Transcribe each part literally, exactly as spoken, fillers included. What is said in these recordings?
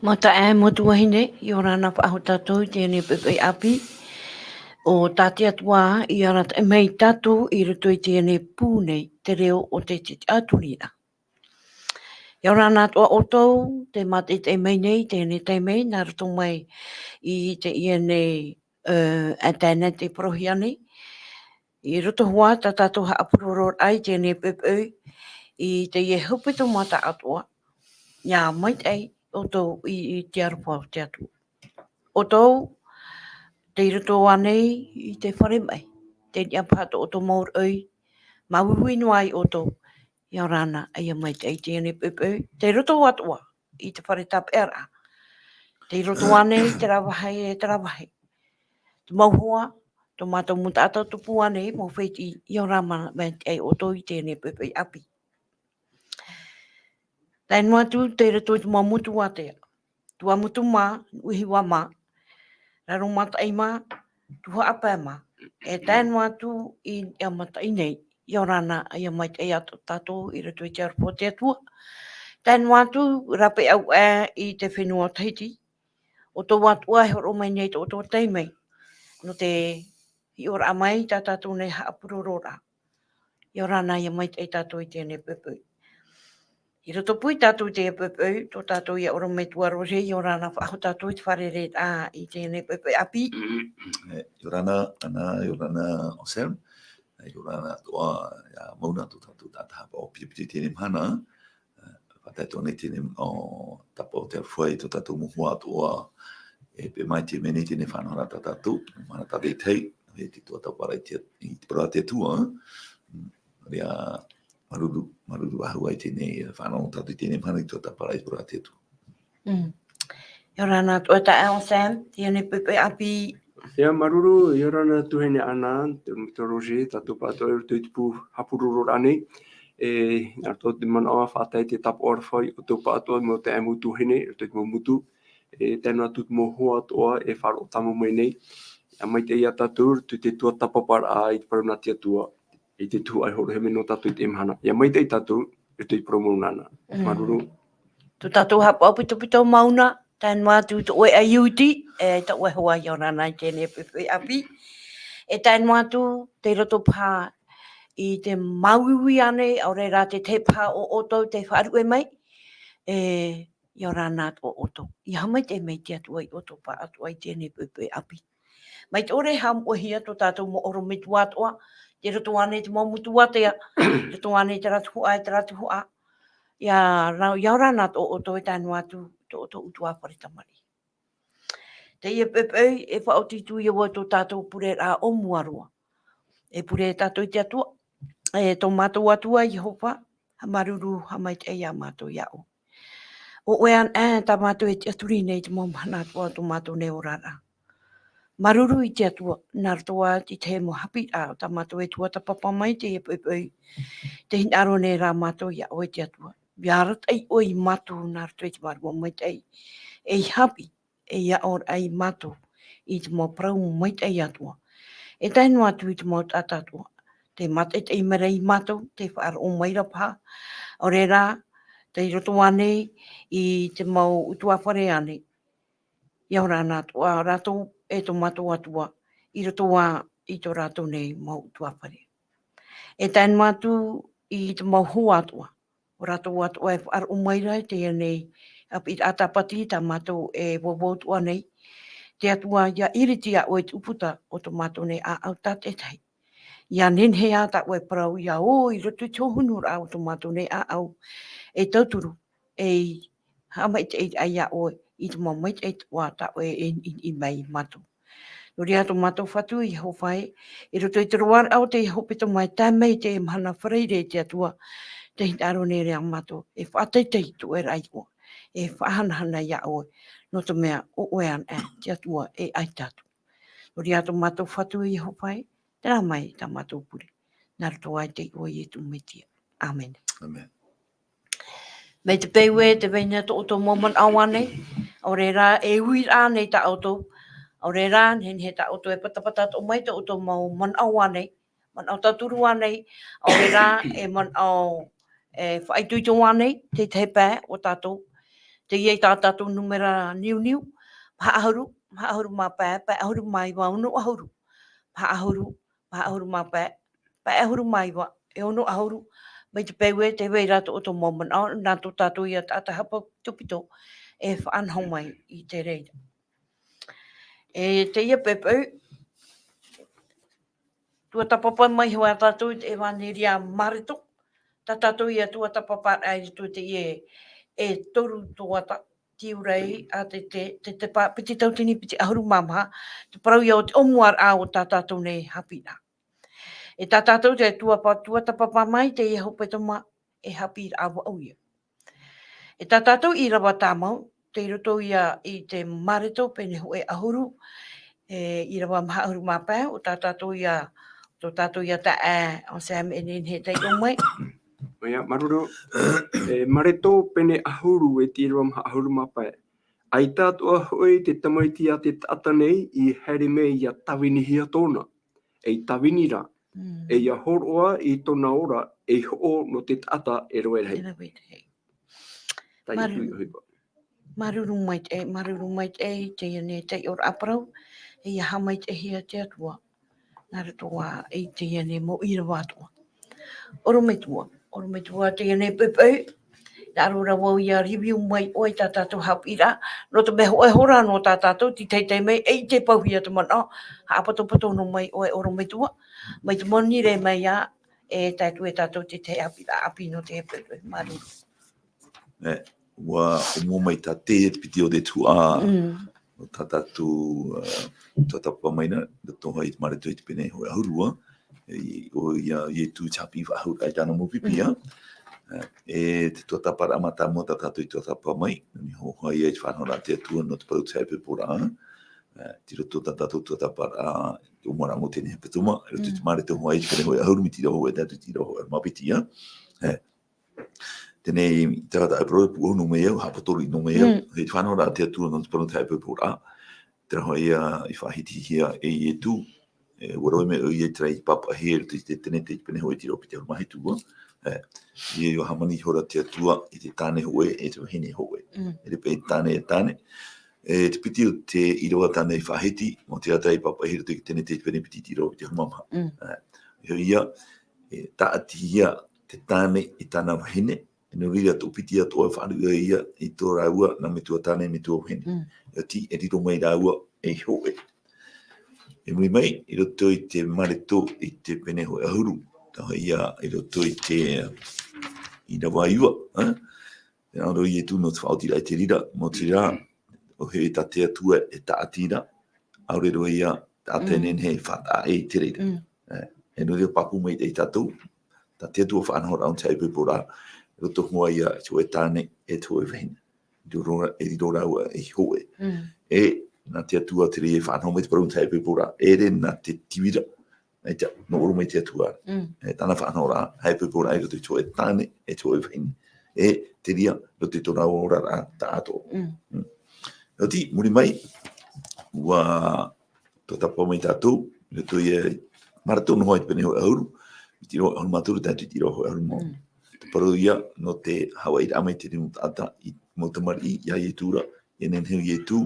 Mau taeaʻe, mau tuahine, ʻia ora na faʻahou tātou i teie nei poʻipoʻi ʻāpī. ʻO tā te Atua i arataʻi mai ia tātou i roto i teie nei pū nei, te reo o te tiʻaturiraʻa. ʻIa ora na atoʻa ʻoutou tē mātaʻitaʻi mai nei i teie nei taime, nā roto mai i teie nei, ē, internet e parauhia nei. I roto hoʻi tā tātou haʻapurororaʻa i teie nei poʻipoʻi, i teie hepetoma tāʻatoʻa, ʻia maitaʻi ʻoutou i, i te aroha o te Atua. ʻOutou, tei roto ānei i te fare maʻi, tei niʻa paha tō ʻoutou mau roʻi, māuiui noa ai ʻoutou, ʻia ora na, ʻia maitaʻi i teie nei poʻipoʻi, tei roto atoʻa i te fare tāpeʻaraʻa, tei roto ānei i terā vāhi e terā vāhi. Te mau hoa, tō mātou mau taʻata tupu ānei, mau fētiʻi, ʻia ora na, maitaʻi ʻoutou i teie nei poʻipoʻi ʻāpī. Tae noa atu, tei roto i te mau motu ātea. Tuamotu mā, Nuʻuhiva mā, Raromataʻi mā, Tuhaʻa Pae mā. E tae noa atu i, ʻia mataʻi nei, ʻia ora na, ʻia maitaʻi atoʻa tātou i roto i te aroha o te Atua. Tae noa atu, Rapeʻau ē i te fenua o Tahiti. ʻO tō atoʻa e hōroʻa mai nei tō ʻoutou taime. Nō te hiʻoraʻa mai tā tātou nei haʻapurororaʻa. ʻIa ora na, ʻia maitaʻi tātou i teie nei poʻipoʻi. I roto pū ia tātou i teie poʻipoʻi, tō tātou ia ʻorometua Roger, ʻia ora na faʻahou tātou i te fārereiraʻa i teie nei poʻipoʻi ʻāpī. E, ʻia ora na, Ana, ʻia ora na, Anselme. E, ʻia ora na atoʻa, ʻia Mauna, tō tātou taʻata haʻapaʻo piti piti i teie nei mahana. E, faʻatae atoʻa nei teie nei, ʻo, tāpaʻo te aroha i tō tātou mau hoa atoʻa, e, pē mai te mea nei teie nei faʻanahoraʻa tā tātou, mahana tātaʻitahi, e te tuatāpaparaʻa i te, i te parau a te Atua, mm, ʻia māuruuru, māuruuru faʻahou i teie nei, e, faʻanaho tātou i teie nei mahana i te tuatāpaparaʻa i te parau a te Atua. Mm. ʻIa ora na atoʻa taeaʻe Anselme, teie nei poʻipoʻi ʻāpī. ʻIa māuruuru, ʻia ora na tuahine Ana, te, te Roger, tātou pāʻatoʻa i roto i te pū haʻapurororaʻa nei. E, nā roto i te manaʻo faʻatae te tāpaʻo aroha i ʻoutou pāʻatoʻa mau taeaʻe mau tuahine, i roto i te mau motu. E tae noa atu te mau hoa atoʻa e faʻaroʻo tāmau mai nei. ʻIa maitaʻi ia tātou, i roto i te tuatāpaparaʻa i te parau nā te Atua. I te tuhaʻa e hōroʻahia mai nō tātou i teie mahana. ʻIa maitaʻi tātou, i roto i te parau mau nāna. Mm. Māuruuru. Tō tātou haʻapaʻo pitopito Mauna, tae noa atu tō ʻoe ʻaiū iti, e tō ʻoe hoa, ʻia ora na i teie nei poʻipoʻi ʻāpī. E tae noa atu, tei roto paha i te māuiui ānei, ʻaore rā te tahi paha o ʻoutou tē faʻaruʻe mai, e, ʻia ora na atoʻa ʻoutou. ʻIa haʻamaitaʻi mai te Atua ia ʻoutou pāʻatoʻa i teie nei poʻipoʻi ʻāpī. Mai te ʻore e haʻamoʻehia tō tātou mau ʻorometua atoʻa, tei roto ānei i te mau motu ātea, tei roto ānei i terā tuhaʻa, e terā tuhaʻa. ʻIa ra-, ʻia ora na atoʻa ʻoutou e tae noa atu tō ʻoutou ʻutuāfare tamariʻi. Teie poʻipoʻi, e faʻaoti atu ia vau tō tātou pureraʻa ʻōmua roa. E pure tātou i te Atua, e tō mātou Atua Iehova, haʻamāuruuru, haʻamaitaʻi ia mātou ia ʻoe. ʻO ʻoe anaʻe tā mātou e tiʻaturi nei i te mau mahana atoʻa o tō mātou nei oraraʻa. Māuruuru i te Atua, nā roto ā i te mau haʻapiʻiraʻa tā mātou e tuatāpapa mai i teie poʻipoʻi, tē hinaʻaro nei rā mātou ia ʻoe te Atua. ʻIa arataʻi ʻoe ia mātou nā roto i te vārua maitaʻi, e haʻapiʻi, e ia ʻore ia mātou i te mau parau maitaʻi atoʻa. E tae noa atu i te mau taʻata atoʻa tē mātaʻitaʻi mai ra ia mātou, tē faʻaroʻo mai ra paha, ʻaore rā, tei roto ānei i te mau ʻutuāfare ānei. ʻIa ora na atoʻa rātou e tō mātou Atua, i roto ā i tō rātou nei mau ʻutuāfare. E tae noa atu i te mau hoa atoʻa, ʻo rātou atoʻa e faʻaroʻo mai ra i teie nei ʻāpī tāpati tā mātou e vauvau atoʻa nei. Te Atua, ʻia ʻiriti ia ʻoe i te ʻūputa o tō mātou nei ʻāʻau tātaʻitahi. ʻIa nehenehe ā tā ʻoe parau ʻia ō i roto i te hōhonuraʻa o tō mātou nei ʻāʻau, e tauturu, e haʻamaitaʻi ia ʻoe i te mau maitaʻi atoʻa tā ʻoe e niʻiniʻi mai ia mātou. Nō reira tō mātou Fatu Iehova ē, i roto i te roaraʻa o teie hepetoma e tae mai i teie mahana Faraire te Atua, tē hinaʻaro nei ra mātou e faʻateitei i tō ʻoe ra iʻoa, e faʻahanahana ia ʻoe, nō te mea ʻo ʻoe anaʻe te Atua e ʻaita atu. Nō reira tō mātou Fatu Iehova ē, terā mai tā mātou pure. Nā roto ā i te iʻoa o Ietu Metia. ʻĀmene. ʻĀmene. Mai te peu ē, tē vai nei tō ʻoutou mau manaʻo ānei, ʻaore rā e uiraʻa nei tā ʻoutou, ʻaore rā, nehenehe tā ʻoutou e patapata atoʻa mai tō ʻoutou mau manaʻo ānei, manaʻo tauturu ānei, ʻaore rā, e manaʻo, e faʻaitoito ānei, te tahi pae o tātou, Teie tā tātou nūmera niuniu, maha ʻahuru, maha ʻahuru mā pae, pae ʻahuru mā iva, ono ʻahuru. Maha ʻahuru, maha ʻahuru mā pae, pae ʻahuru mā iva, e ono ʻahuru. Mai te peu ē, tē vai ra tō ʻoutou mau manaʻo, nā tō tātou ia taʻata haʻapaʻo pito, e faʻanaho mai i te reira. E teie poʻipoʻi, tuatāpapa mai hoʻi tātou i te ʻevaneria Mareto. Tā tātou ia tuatāpapa i roto i teie e toru tuata, tiurai a te, te, te, te pa-, piti tautini piti ʻahuru mā maha, te parau ia o te ʻōmuaraʻa o tā tātou nei haʻapiʻiraʻa. E tā tātou te tuapa-, tuatāpapa mai teie hepetoma, e haʻapiʻiraʻa vaʻu ia. E tā tātou ʻīrava tāmau, tei roto ia i te Mareto pene hōʻē ʻahuru, e ʻīrava maha ʻahuru mā pae, o tā tātou ia, tō tātou ia taeaʻe, o Sam e nehenehe e taiʻo mai. ʻOia, māuruuru, e Mareto pene ʻahuru e te ʻīrava maha ʻahuru mā pae. ʻAita atoʻa hoʻi te tamaiti a te taʻata nei i haere mai ʻia tāvinihia tōna. E i tāvini ra, Mm. e ʻia hōroʻa i tōna ora, e hoʻo nō te taʻata e rave rahi. E rave rahi. Taiʻo Māuruuru. Hui, hui, hui. Māuruuru maitaʻi, māuruuru maitaʻi, teie nei taiʻoraʻa parau, e ʻia haʻamaitaʻihia te Atua. Nā roto ā i teie nei mau ʻīrava atoʻa. ʻOrometua, ʻorometua teie nei poʻipoʻi. Nā ʻō ra vau ʻia review mai ʻoe i tā tātou haʻapiʻiraʻa. Nō te mea hōʻē hora noa tā tātou, tei teitei mai, e ʻite pauhia te manaʻo, haʻapotopoto noa mai ʻoe ʻorometua. Mai te moni rē mai ā, e tae atu e tātou te tahi haʻapiʻiraʻa ʻāpī nō te poʻipoʻi. Māuruuru. E, ʻua ʻōmua mai tā te, te piti o te tuhaʻa, Mm. o tā tātou, ā, tuatāpapa mai na, roto hoʻi i te Mareto i te pene hōʻē ʻahuru ā, e, ʻo ia Ietu te haʻapiʻi faʻahou i tāna mau pipi ā. Mm. E, e te tuatāpaparaʻa mātāmua tā tātou i tuatāpapa mai, nō niʻa hoʻi ia i te faʻanahoraʻa a te Atua nō te parau o te haʻapiʻiraʻa. E, tei roto tā tātou tuatāpaparaʻa, ʻōmuaraʻa mau teie nei hepetoma, i roto i te Mm. Mareto hoʻi i te pene hōʻē ʻahuru mai te ʻīrava hōʻē, tae atu i te ʻīrava hōʻē ʻahuru mā piti ā. E, Teie nei, te taʻata e parau, e pūʻohu noa mai au, haʻapotori noa mai au, Mm. e te faʻanahoraʻa a te Atua nō te parau o te haʻapiʻiraʻa. Terā hoʻi ia i faʻahitihia e Ietu, e, ʻua rave mai ʻoia i terā i pāpaʻihia i roto i te Tenete i te pene hōʻē, te ʻīrava piti ʻahuru mā hitu ā. E, ʻia hāmani ihora te Atua i te tāne hōʻē, e te vahine hōʻē. Mm. E rave paʻi tāne, e tāne. E te piti o te ʻīrava tāna i faʻahiti, mau te taʻata i pāpaʻihia i roto i te Tenete i te pene piti, te ʻīrava piti ʻahuru mā maha. Mm. E, ʻoia, e, tāʻatihia te tāne i tāna vahine, e nō reira toʻopiti atoʻa e faʻaruʻe ia i tō rāua nā metua tāne, metua vahine. Mm. ʻOia hoʻi, e riro mai rāua ei hōʻē. I muri mai, i roto i te Mareto i te pene hōʻē ʻahuru, taʻa ia i roto i te, ā, ʻīrava iva, ā? Tē nā ʻō ra Ietu nō te faʻaotiraʻa i te reira, mau te reira, ʻo hē tā te Atua e tāʻati ra, ʻaore roa ia taʻata e Mm. nehenehe e faʻataʻa i te reira. Mm. E, e nō reira pāpū mai ia tātou, tā te Atua faʻanahoraʻa nō te haʻapiʻiraʻa, roto hoʻi ia i te hōʻē tāne, e te hōʻē vahine. Riro ra-, e riro rāua ei hōʻē. Mm. E, nā te Atua te reira e faʻanaho mai te parau nō te haʻapiʻiraʻa, ʻeʻere nā te tīvira, ʻaita, nō ʻō roa mai te Atua. Mm. E, tāna faʻanahoraʻa, haʻapiʻiraʻa i roto i te hōʻē tāne, e te hōʻē vahine. E, te reira, roto i tō rāua oraraʻa taʻatoʻa. Mm. Mm. Nō te, muri mai, ʻua tuatāpapa mai tātou, i roto ia i Mareto noa hoʻi i te pene hōʻē ʻahuru, i te ʻīrava ʻahuru mā toru tae atu i te ʻīrava hōʻē ʻahuru mā ono. Mm. Te parau ia, nō te haʻavāʻiraʻa mai te mau taʻata i te mau tamariʻi, ia Ietu ra, ʻia nehenehe Ietu,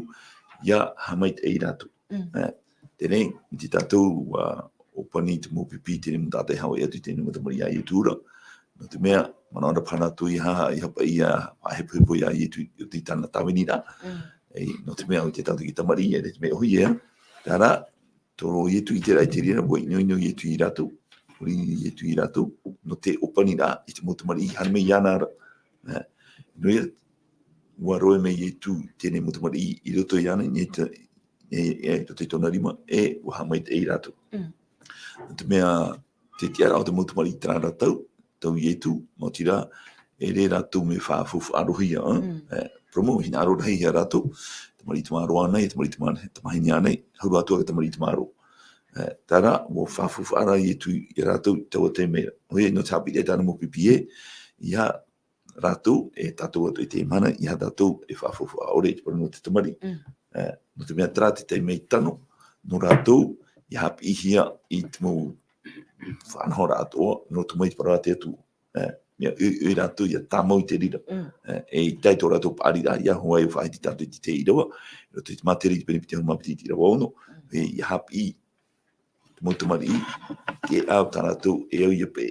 ʻia haʻamaitaʻi ia rātou. Mm. E, teie nei, i te tātou, ʻua ʻōpani te mau pipi, te mau taʻata i haʻavāʻi atu i te mau tamariʻi ia Ietu ra. Nō te mea, manaʻo ra paha rātou ʻia haʻa-, ʻia haʻapaʻo, ʻia faʻahepohepo ia Ietu, i tāna tāviniraʻa. Mm. E, nō te mea, ʻo te tātou e tamariʻi, e te mea ʻohi ia. Terā, tō Ietu i te raʻi i te reira, ʻua ʻinoʻino Ietu ia rātou, ʻua ʻino Ietu ia rātou, nō te ʻōpaniraʻa i te mau tamariʻi i haere mai iāna ra. E, nō reira, ʻua rave mai Ietu i teie nei mau tamariʻi i roto iāna, i te, e, e, i roto i tōna rima, e, ʻua haʻamaitaʻi ia rātou. Mm. Nō te mea, te tiʻaraʻa o te mau tamariʻi i terā ra tau, tau Ietu, mau te reira, ʻeʻere rātou mea faʻafaufaʻa roa ia, ā? Mm. E, parau mau, hinaʻaro rahi ia rātou, tamariʻi tamaroa ānei, tamariʻi tama-, tamahine ānei, hau roa atoʻa te tamariʻi tamaroa. E, terā, ʻua faʻafaufaʻa ra Ietu ia rātou i taua taime ra. ʻOia, nō te haʻapiʻiraʻa i tāna mau pipi ē, ʻeiaha rātou, e tātou atoʻa i teie mahana, ʻeiaha tātou e faʻafaufaʻa ʻore i te parau nō te tamariʻi. Mm. E, nō te mea terā te taime tano, nō rātou, ʻia haʻapiʻihia i te mau faʻanahoraʻa atoʻa, nō te mau i te parau a te Atua. E, mea ʻoiʻoi rātou ʻia tāmau i te reira. Mm. E, e ʻia tae tō rātou paʻari rā, ʻia hoʻi ʻo faʻahiti tātou i te tahi ʻīrava, i roto i te Mātaireʻi pene piti ʻahuru mā piti ʻīrava ono, Mm. e, ʻia haʻapiʻi te mau tamariʻi, te ʻēʻa o tā rātou e au ʻia peʻe,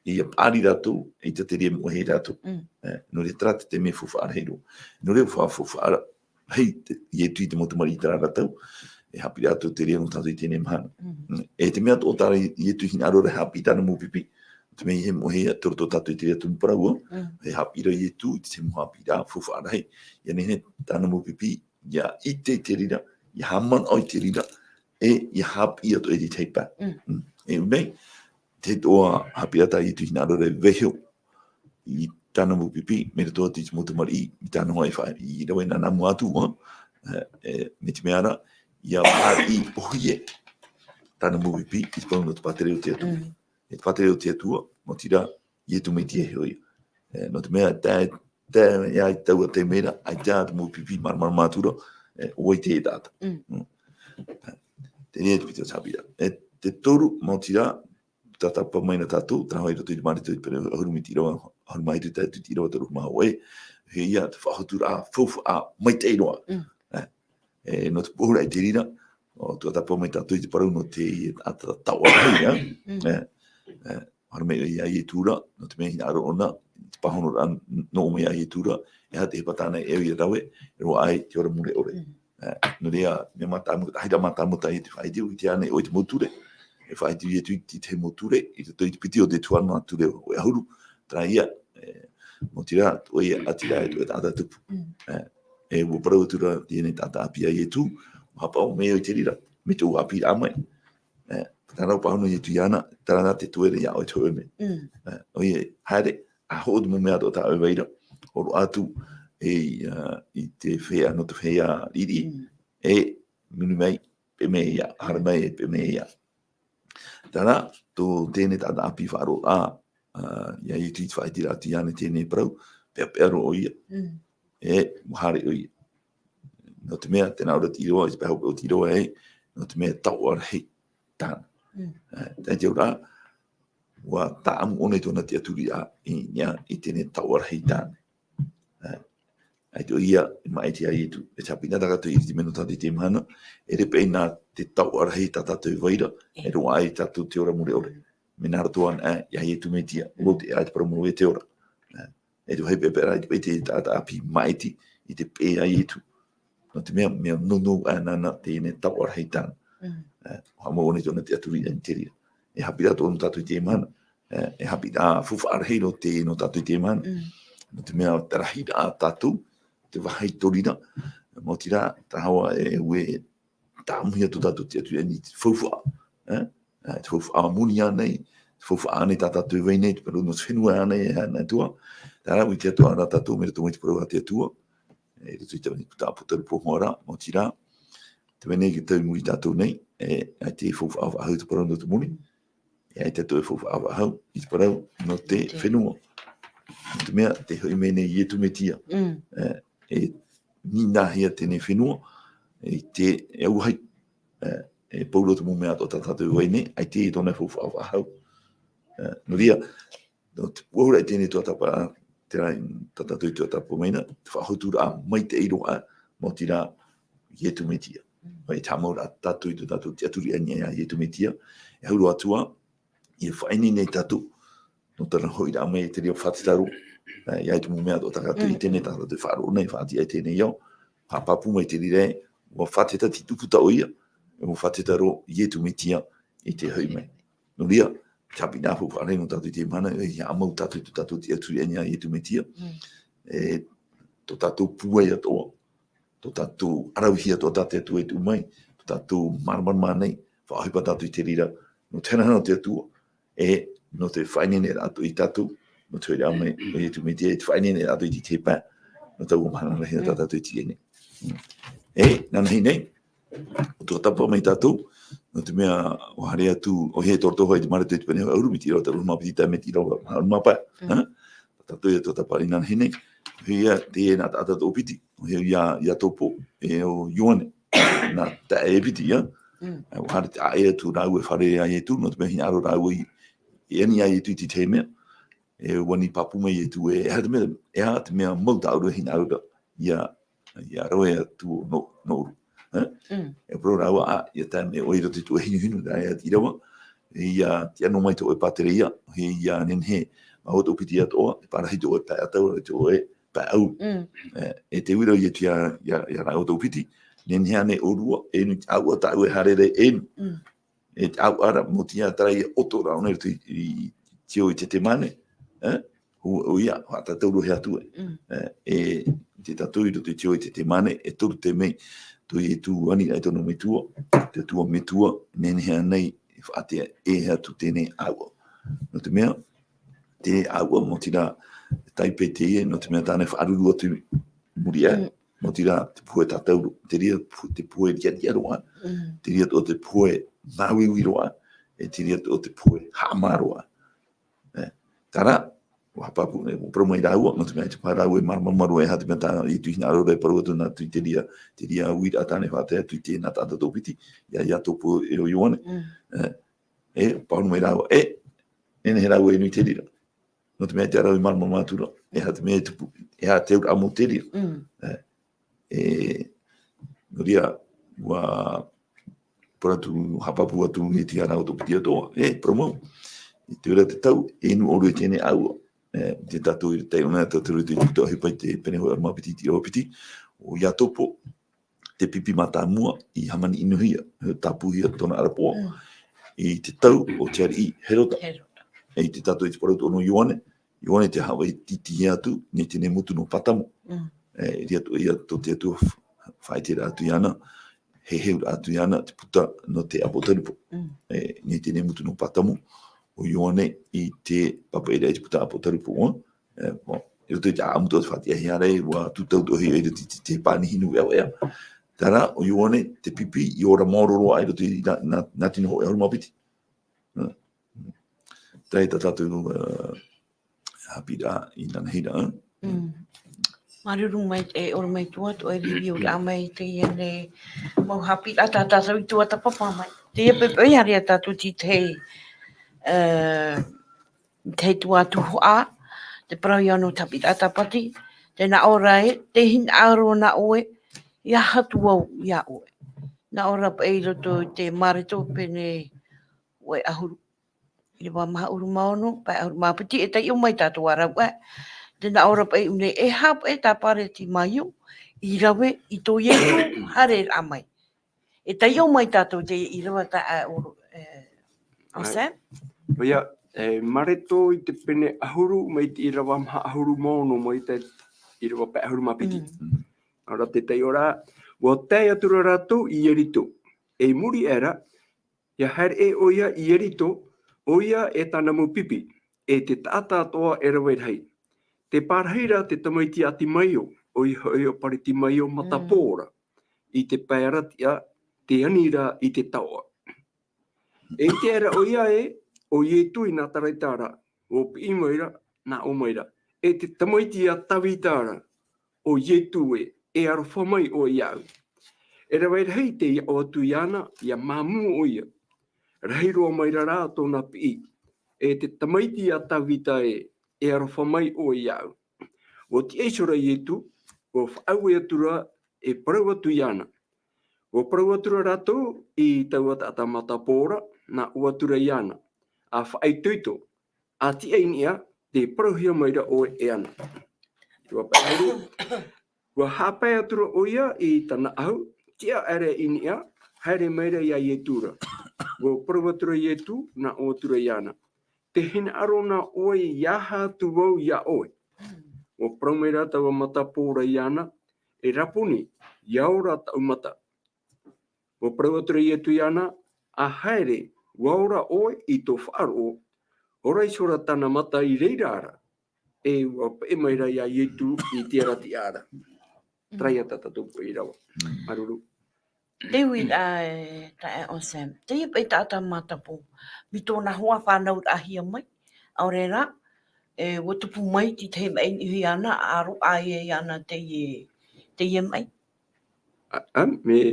ʻia paʻari rātou, ʻeita te reira e moʻe ai rātou. Mm. E, nō reira terā te tahi mea faufaʻa rahi roa. Nō reira fa-, faufaʻa ra-, rahi te, Ietu i te mau tamariʻi i terā ra tau, e haʻapiʻi rātou te reira nō tātou i teie mahana. Mm. Mm. E te mea atoʻa tā Ietu e hinaʻaro ra e haʻapiʻi tāna mau pipi, te mea ʻeiaha e moʻe ia, tei roto tātou i te reira tumu parau, Mm. e haʻapiʻi ra Ietu i te mau haʻapiʻiraʻa faufaʻa rahi. ʻIa nehenehe tāna mau pipi, ʻia ʻite i te reira, ʻia haʻamanaʻo i te reira, e ʻia haʻapiʻi atoʻa i te tahi pae. Mm. Mm. E ʻū nei, te atoʻa haʻapiʻiraʻa tā Ietu e hinaʻaro ra e vaiiho i tāna mau pipi, mai roto atu i te mau tamariʻi, i tāna hoa e fa-, i rave i nānā mua atu, ā, e, e, mai te mea ra, ʻia fāriʻi ʻōhie tāna mau pipi, i te parau nō te pātireia o te Atua. Mm. E te pātireia o te Atua, maoti rā, Ietu Metia iho ia. E, nō te mea, tae, tae, ʻia taua taime ra, ʻaita te mau pipi māramarama atu ra, e, ʻo vai te taʻata. Mm. Mm. Teie te piti o te haʻapiʻiraʻa. E te toru, maoti rā, tātāpapa mai na tātou, terā hoʻi i roto i te Mareko i te pene ʻahuru mā hitu, ʻahuru mā hitu, tae atu i te ʻīrava toru mā hōʻē, e, ʻoia te faʻahotu ra, faufaʻa maitaʻi roa. Mm. E, e, nō te pō ra i te reira, ʻo tuatāpapa mai tātou i te parau nō te, ā, taoʻa rahi, ā? Mm. E, e, haere mai ʻoia ia Ietu ra, nō te mea hinaʻaro ʻōna, i te pāhonoraʻa nō ʻō mai ia Ietu ra, e aha te ʻohipa tāna e au ʻia rave, e roaʻa ai te ora mure ʻore. Mm. E, nō reira, mea mātāmua, te ʻahiraʻa mātāmua tā Ietu e faʻaʻite, ʻua ʻite ānei ʻoe i te mau ture? E faʻaʻite Ietu i te, te mau ture, i roto i te piti o te tuhaʻa nā ture ʻe ʻahuru, terā ia, e, maoti rā, ʻoia, ʻati rā, e te taʻata tupu. Mm. E, e ʻua parau atu ra teie nei taʻata ʻāpī ia Ietu, ʻua haʻapaʻo mai au i te reira, mai tōʻu ʻāpīraʻa mai. E, terā rā ʻua pāhono Ietu iāna, terā rā te toe ra iā ʻoe e te hōʻē mea. Mm. E, ʻoia, haere, ʻa hoʻo te mau mea atoʻa tā ʻoe e vai ra, hōroʻa atu, e, ā, i te feiā, nō te feiā riʻiriʻi, Mm. e, nuni mai, peʻe mai ia, haere mai, e peʻe mai ia. Terā, tō teie nei taʻata ʻāpī faʻaroʻo, ā, ā, ia Ietu i te faʻaʻiteraʻa atu iāna i teie nei parau, peʻapeʻa roa ʻoia. Mm. E, ʻua haere ʻoia. Nō te mea, tē nā ʻō ra te ʻīrava, i te pae hopeʻa o te ʻīrava ē, nō te mea taoʻa rahi tāna. Mm. E, tae te auraʻa, ʻua tāʻamu ʻōna i tōna tiʻaturiraʻa i niʻa i teie nei taoʻa rahi tāna. E, ʻaita ʻoia, e maʻiti ia Ietu, e te haʻapiʻiraʻa tā tātou i te mea nō tātou i teie mahana, e ʻere paʻi nā te taoʻa rahi tā tātou e vai ra, e roaʻa ai tātou te ora mure ʻore. Mea nā roto anaʻe, ia Ietu Metia, Mm. ʻo te, ʻaita te parau mau e te ora. E, e te vāhi peʻapeʻa rā, ʻaita paʻi te taʻata ʻāpī maʻiti i te peʻe ia Ietu. Nō te mea, mea nounou aʻe nāna teie nei taoʻa rahi tāna. Mm. E, ʻua haʻamau ʻōna i tōna tiʻaturiraʻa i te reira. E haʻapiʻiraʻa atoʻa nō tātou i teie mahana. E, e haʻapiʻiraʻa faufaʻa rahi roa teie nō tātou i teie mahana. Mm. Nō te mea, te rahiraʻa tātou, te vāhi tori ra, maoti rā, terā hoʻi e ʻua tāʻamuhia tō tātou tiʻaturiraʻa i te faufaʻa. E? E, te faufaʻa moni ānei, te faufaʻa ānei tā tātou e vai nei, te parau nō te fenua ānei, e aha anaʻe atoʻa. Terā, ʻua ʻite atoʻa ra tātou, mai roto mai te parau a te Atua. E, i roto i te vāhi puta ʻāpōsetolo Paulo ra, maoti rā, tē vai nei te tau i muri iā tātou nei, e, ʻaita e faufaʻa faʻahou i te parau nō te moni, e ʻaita atoʻa e faufaʻa faʻahou i te parau nō te Te. fenua. Nō te mea, tē hoʻi mai nei Ietu Metia. Mm. E, e nīnaʻihia teie nei fenua, e te, e auahi, e, e pauroa te mau mea atoʻa tā tātou e vai nei, ʻaita e tōna faufaʻa faʻahou. E, nō reira, nō te puʻohuraʻa i teie nei tuatāpapa, terā tā tātou i tuatāpapa mai na, te faʻahoturaʻa maitaʻi roa, maoti rā, Ietu Metia. Mm. Mai te haʻamauraʻa tātou i tō tātou tiʻaturiraʻa i niʻa iā Ietu Metia, e hau roa atu ā, ʻia faʻaineine nei tātou, nō tāna hoʻiraʻa mai i te reira faʻatetaro, e, ʻia ʻite mau mea atoʻa tā tātou Mm. i teie nei tā tātou e faʻaroʻo nei, faʻatiʻa i teie nei ao, haʻapāpū mai te reira ē, ʻua faʻateta te tupu tā ʻoia, ʻua faʻateta roa Ietu Metia i te hoʻi mai. Nō reira, te haʻapiʻiraʻa faufaʻa rahi nō tātou i teie mahana, e haʻamau tātou i tō tātou tiʻaturiraʻa i niʻa iā Ietu Metia. Mm. E, tō tātou pūai atoʻa, tō tātou ʻaravihi atoʻa tā te Atua i tuʻu mai, tō tātou māramarama nei, faʻaʻohipa tātou i te reira, nō te hanahana o te Atua, e nō te faʻaineineraʻa atoʻa iā tātou, nō te hoʻiraʻa mai o Ietu Metia, e te faʻaineineraʻa atoʻa i te tahi pae, nō taua mahana rahi nā tā Mm. tātou i teie nei. Mm. E, inanahi nei, ʻua tuatāpapa mai tātou, nō te mea ʻua haere atu, ʻoia tō roto hoʻi te Mareko i te pene ʻahuru, mai te ʻīrava toru mā piti tae mai te ʻīrava ʻahuru mā pae, Mm. ha? Tātou ʻia tuatāpapa inanahi nei, ʻoia teie nā taʻata toʻopiti, ʻoia ia, Iakobo, e ʻo Ioane, nā taeaʻe piti, ia. Mm. ʻUa haere taeaʻe atu rāua e fārerei iā Ietu, nō te mea hinaʻaro rāua i, i ani iā Ietu i te tahi mea. E ʻua ani pāpū mai Ietu ē, e aha te mea, e aha te mea mau tā ʻoe e hinaʻaro ra, ʻia, ʻia rave atu nō, nō ʻoe. E? Mm. E parau rāua, ā, ʻia tae mai ʻoe i roto i tō ʻoe hinuhinu, rā, ʻia tīrava, ʻia tiʻa noa mai tō ʻoe pātereia, ʻia nehenehe, mā ʻoe tō piti atoʻa, e pārahi tō ʻoe pae ʻatau, e tō ʻoe pae ʻauru. Mm. E, e te uira Ietu ia, ia, ia rāua tō piti, nehenehe ānei ʻōrua, e inu, ʻāua tāʻu e haere ra e inu. Mm. E te ʻāua ra, mau tiʻa tāraʻi ʻoto ra, ʻōna i roto i, i, i te ao i Ietesemane, e? ʻO, ʻoia, faʻatātauro hia atu ē. Mm. E, e, te tātou i roto i te ao i Ietesemane, e toru te mea, tō Ietu ani ai tōna metua, te Atua metua, nehenehe ānei, e faʻaʻite ē atu teie ʻāua. Nō te mea, te ʻāua, mau tiʻa, taipe teie, nō te mea tāna e faʻaruru atu i muri aʻe. Mm. Mau tiʻa te pohe tātauro, te reira te pohe riʻariʻa roa, mm, te reira atoʻa te pohe māuiui roa, e te reira atoʻa te pohe haʻamā roa. E, terā, ʻua haʻapāpū, e, ʻua parau mai rāua, nō te mea ʻaita paha rāua e māramarama roa e aha te mea tā Ietu e hinaʻaro ra e parau atu nā roto i te reira, te reira uiraʻa tāna e faʻatae atu i te nā taʻata tō piti, ia, ia Iakopo e ʻo Ioane. Mm. E, e, parau mai rāua, e, nehenehe rāua e inu i te reira. Nō te mea ʻaita rāua e māramarama atu ra, e aha te mea e tupu, e aha te auraʻa mau i te reira. Mm. E, e, nō reira, ʻua parau atu, haʻapāpū atu Ietu ia rāua tō piti atoʻa, e, parau mau. I te reira te tau, e inu ʻōrua i teie ʻāua. E, te tātou i te tai ʻōna, tātou i te puta ʻohipa i te pene hōʻē ʻahuru mā piti, te ʻīrava piti, ʻo Iakopo, te pipi mātāmua i hāmani ʻinohia, tāpūhia tōna ʻarapoʻa, mm, i te tau o te ariʻi Herota. Herota. E, i te tātou i te parau atoʻa nō Ioane, Ioane te haʻavā i tītī atu, nei teie motu nō Pātamo. Mm. E, i reira atoʻa ia tō te Atua f-, faʻaʻite ra atu iāna, heheu ra atu iāna, te puta nō te ʻApotarupo. Mm. E, nei teie motu nō Pātamo, ʻo Ioane i te pāpaʻiraʻa i te puta ʻApotarupo, e, e, i roto i te ʻāʻamu atoʻa te faʻatiʻahia ra, ʻua tūtau atoʻa hia i roto i te, te, te pānihi nui veʻaveʻa. Terā, ʻo Ioane, te pipi, i ora maoro roa i roto i nā, nā, nā tino hōʻē ʻahuru mā piti. Mm. Terā tā tātou, e, haʻapiʻiraʻa i nanahi ra, e? Mm. Māuruuru maitaʻi, e ora mai atu ā, e riro mai teie nei mau haʻapiʻiraʻa tā tātou i tuatāpapa mai. Teie poʻipoʻi, haere ā tātou i te, e, te tuatāpapa, te parau ia nō te haʻapiʻiraʻa Tāpati, tē nā ʻō ra ē, tē hinaʻaro na ʻoe, ʻeiaha atu vau iā ʻoe. Nā ʻō ra paʻi i roto i te Mareko pene hōʻē ʻahuru, ʻīrava maha ʻahuru mā ono, pae ʻahuru mā piti, e taiʻo mai tātou ā rāua. Tē nā ʻō ra paʻi ʻō nei, e aha paʻi tā Pāratimaio i rave i tō Ietu haereraʻa mai. E taiʻo mai tātou teie ʻīrava tā, e, ʻo, e, ʻo Sam? ʻOia, e, Mareko i te pene ʻahuru mai te ʻīrava maha ʻahuru mā ono mai te ʻīrava pae ʻahuru mā piti. Mm. Nā ʻō ra te taiʻoraʻa, ʻua tae atu ra rātou i Ieriko. E i muri aʻe ra, ʻia haere ʻē ʻoia i Ieriko, ʻoia e tāna mau pipi, e te taʻata atoʻa e rave rahi. Tē pārahi ra te tamaiti a Timaio, ʻoia hoʻi ʻo Pāratimaio matapō ra, i te pae aratiʻa, tē ani ra i te taoʻa. E ʻite aʻera ʻoia ē, ʻo Ietu i Nazareta ra, ʻua piʻi mai ra, nā ʻō mai ra, e te tamaiti a Tavita ra, ʻo Ietu ē, e aroha mai ʻoe iāʻu. E rave rahi tē ʻaʻo atu iāna, ʻia māmū ʻoia. Rahi roa mai ra rā tōna piʻi, e te tamaiti a Tavita ē, e aroha mai ʻoe iāʻu. ʻUa tiʻa iho ra Ietu, ʻua faʻaue atu ra, e parau atu iāna. ʻUa parau atu ra rātou i taua taʻata matapō ra, nā ʻō atu ra iāna, ʻA faʻaitoito, ʻa tiʻa i niʻa, tē parauhia mai ra ʻoe e ana. Te ʻīrava pae ʻahuru, ʻua haʻapae atu ra ʻoia i tāna ʻahu, tiʻa aʻera i niʻa, haere mai ra iā Ietu ra. ʻUa parau atu ra Ietu, nā ʻō atu ra iāna, Tē hinaʻaro na ʻoe ʻeiaha atu vau iā ʻoe. ʻUa parau mai ra taua matapō ra iāna, E Rapuni, ʻia ora tāʻu mata. ʻUa parau atu ra Ietu iāna, ʻA haere, ʻua ora ʻoe i tō faʻaroʻo. ʻOra iho ra tāna mata i reira ra, e ʻua peʻe mai ra iā Ietu i te aratiʻa ra. Terā ia tā tātou poʻi rava. Māuruuru. Te uiraʻa e taeaʻe Sam. Teie paʻi taʻata matapō. Mai tōna hoa fānauraʻahia mai. ʻAore rā, e, ʻua tupu mai te tahi maʻi i niʻa iāna, ʻa roaʻa ia iāna teie, teie maʻi. ʻĀ, ʻā, mea,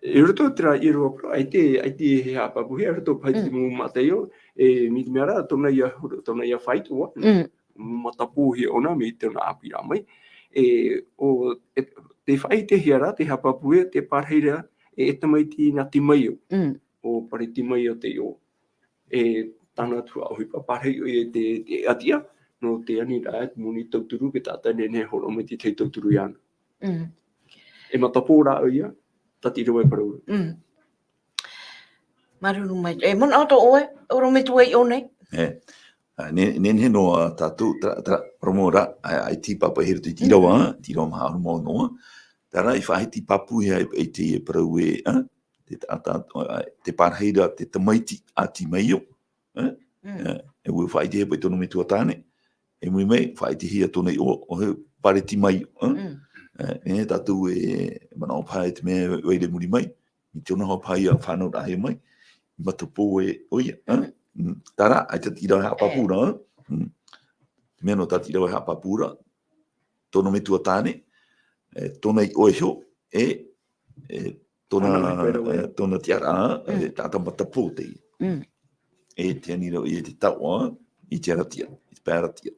i roto terā ʻīrava, ʻaita, ʻaita e haʻapāpūhia, i roto paʻi te mau Mataio, E, mai te mea ra, tōna ia, tōna ia faito, ā, Mm. matapōhia ʻōna, mai tōna ʻāpīraʻa mai. E, ʻo, e, tē faʻaʻitehia ra, tē haʻapāpūhia, tē pārahi ra, e, e tamaiti nā Timaio. Mm. ʻO Paretimaio teie. E, tāna atu ā ʻohipa, pārahi ʻoia i te, te ʻātiʻa, nō te aniraʻa, te moni tauturu, te taʻata e nehenehe e hōroʻa mai te tahi tauturu iāna. Mm. E matapō ra ʻoia, tāti rave parau. Mm. Māuruuru maitaʻi. E, manaʻo atoʻa ʻoe, ʻorometua i ʻō nei? E, ā, ne-, nehenehe noa tātou, tā, tā, parau mau ra, ā, ʻaita e pāpaʻihia i roto i te Mm. ʻīrava, te ʻīrava maha ʻahuru mā ono. Terā, i faʻahiti pāpūhia e, e te parau ē, ā, te, tā, tā, ā, tē pārahi ra te tamaiti a Timaio, ā? Mm. Ā, e ʻua faʻaʻitehia paʻi tōna metua tāne, e ʻāmui mai, faʻaʻitehia tōna iʻoa, ʻo Paretimaio, ā? Mm. Ā, e tātou e manaʻo paha i te mea ʻua ʻere i muri mai, i te ʻōna hoʻi paha ia fānauraʻahia mai, i matapō ē ʻoia, ā? Mm. Mm, terā, ʻaita tāti rave haʻapāpū ra, ā? Mm. Te mea nō tāti rave haʻapāpū ra, tōna metua tāne, e, tōna iʻoa iho, e, e, tōna, Ana mai pērā e, ē. tōna tiʻaraʻa, e, Mm. taʻata matapō teie. Mm. E te aniraʻa, e te taoʻa, i te aratia, i te pae aratia.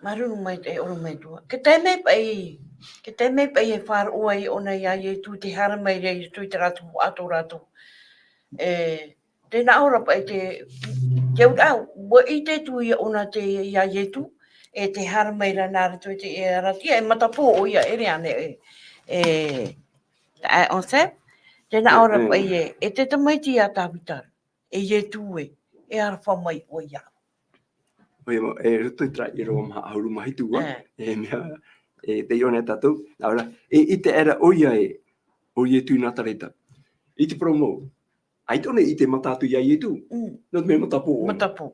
Māuruuru maitaʻi, ʻorometua. Ke tae mai paʻi, ke tae mai paʻi e faʻaroʻo ai ʻōna iā Ietu, tē haere mai ra i roto i terā tuhaʻa tō rātou. E, tē nā ʻō ra paʻi te, te auraʻa, ʻua ʻite atu ʻōna te, iā Ietu, e tē haere mai ra nā roto i te, e, aratia, e matapō ʻoia, e ʻere ānei, e, e, taeaʻe Anselme, tē nā ʻō ra E, e. paʻi ē, e te tamaiti a Tavita, e Ietu ē, e aroha mai ʻoe iāʻu. ʻOia mau, e roto i terā ʻīrava maha ʻahuru mā hitu ā, E. e mea, e tē ʻite nei tātou, nā ʻō ra, e, ʻite aʻera ʻoia ē, ʻo Ietu Nātareta. I te parau mau, ʻaita ʻōna i ʻite mata atu iā Ietu, Mm. nō te mea matapō ʻōna. Matapō.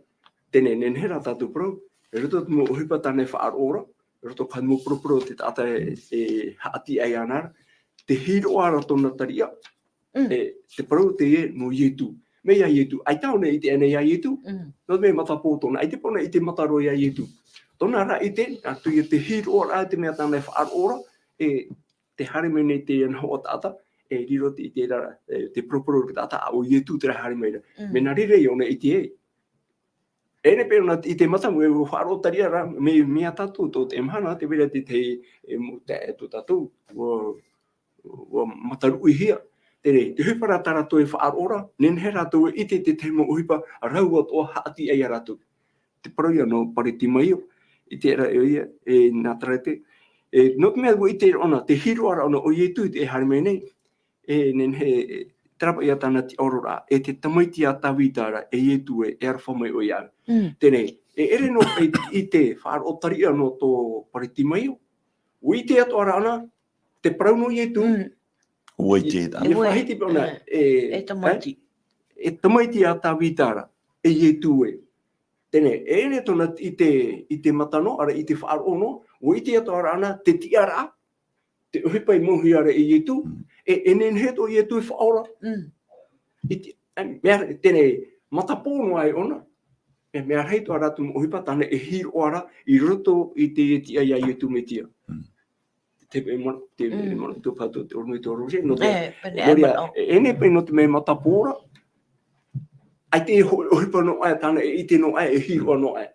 Teie nei, nehenehe rā tātou parau, i roto i te mau ʻohipa tāna e faʻaroʻo ra, i roto i te mau poroporo o te taʻata e, e haʻati ai iāna ra, tē hiroʻa ra tōna tariʻa, Mm. e, te parau teie nō Ietu. Mai iā Ietu, ʻaita ʻōna i ʻite anaʻe iā Ietu, Mm. nō te mea matapō tōna, ʻaita paʻi ʻōna i ʻite mata roa iā Ietu. Tōna ra ʻite, nā te, tē hiroʻa ra te mea tāna e faʻaroʻo ra, e, tē haere mai nei teie noa taʻata, e riro te, i terā, e, te poroporo o te taʻata, ʻo Ietu terā e haere mai ra. Mm. Mea nā reira ʻōna i ʻite ai. E nehenehe paʻi ʻōna i ʻite mata, e faʻaroʻo tariʻa ra, mai, mai iā tātou, tō te mahana, tē vai ra te, te, e, mo-, te, e tō tātou, ʻua, ʻua mataruʻihia. Teie, te ʻohipa ra tā rātou e faʻaroʻo ra, nehenehe rātou e ʻite i te tahi mau ʻohipa rau atoʻa haʻati ai iā rātou. Te parau ia nō Paretimaio, ʻite ra ʻoia, e Nātareta, e, nō te mea ʻua ʻite ʻōna, tē hiroʻa ra ʻōna ʻo Ietu i te haere mai nei, e, nehenehe, e, terā paʻi ia tāna tiʻaoro ra, e te tamaiti a Tavita ra, e Ietu ē, e aroha mai ʻoe iāʻu. Mm. Teie, e ʻere noa i te, i te faʻaroʻo tariʻa nō tō Paretimaio, ʻua ʻite atoʻa ra ʻōna, te parau nō Ietu, Mm. ʻUa ʻite, ʻia, ʻia ʻUa, faʻahiti paʻi ʻōna, e, e, e tamaiti. e, e tamaiti a Tavita ra, e Ietu ē. Teie, e ʻere tōna i te, i te mata noa, ʻaore i te faʻaroʻo noa, ʻua ʻite atoʻa ra ʻōna, te tiʻaraʻa, te ʻohipa i mauhia ra e Ietu, Mm. e, e nehenehe atoʻa Ietu e faʻaora. Mm. I te, e, mea, teie, matapō noa ai ʻōna. E, mea rahi atoʻa rā te mau ʻohipa tāna e hiroʻa ra i roto i te tiʻa iā Ietu Metia. Mm. Te, e, mo-, te, Mm. e, mo-, tō pātou te ʻorometua Roger, nō te, E, pene, nō reira, e, e, e nehenehe paʻi nō te mea matapō ra. ʻAita e ho-, ʻohipa noa aʻe tāna, e ʻite noa aʻe, e hiroʻa noa aʻe.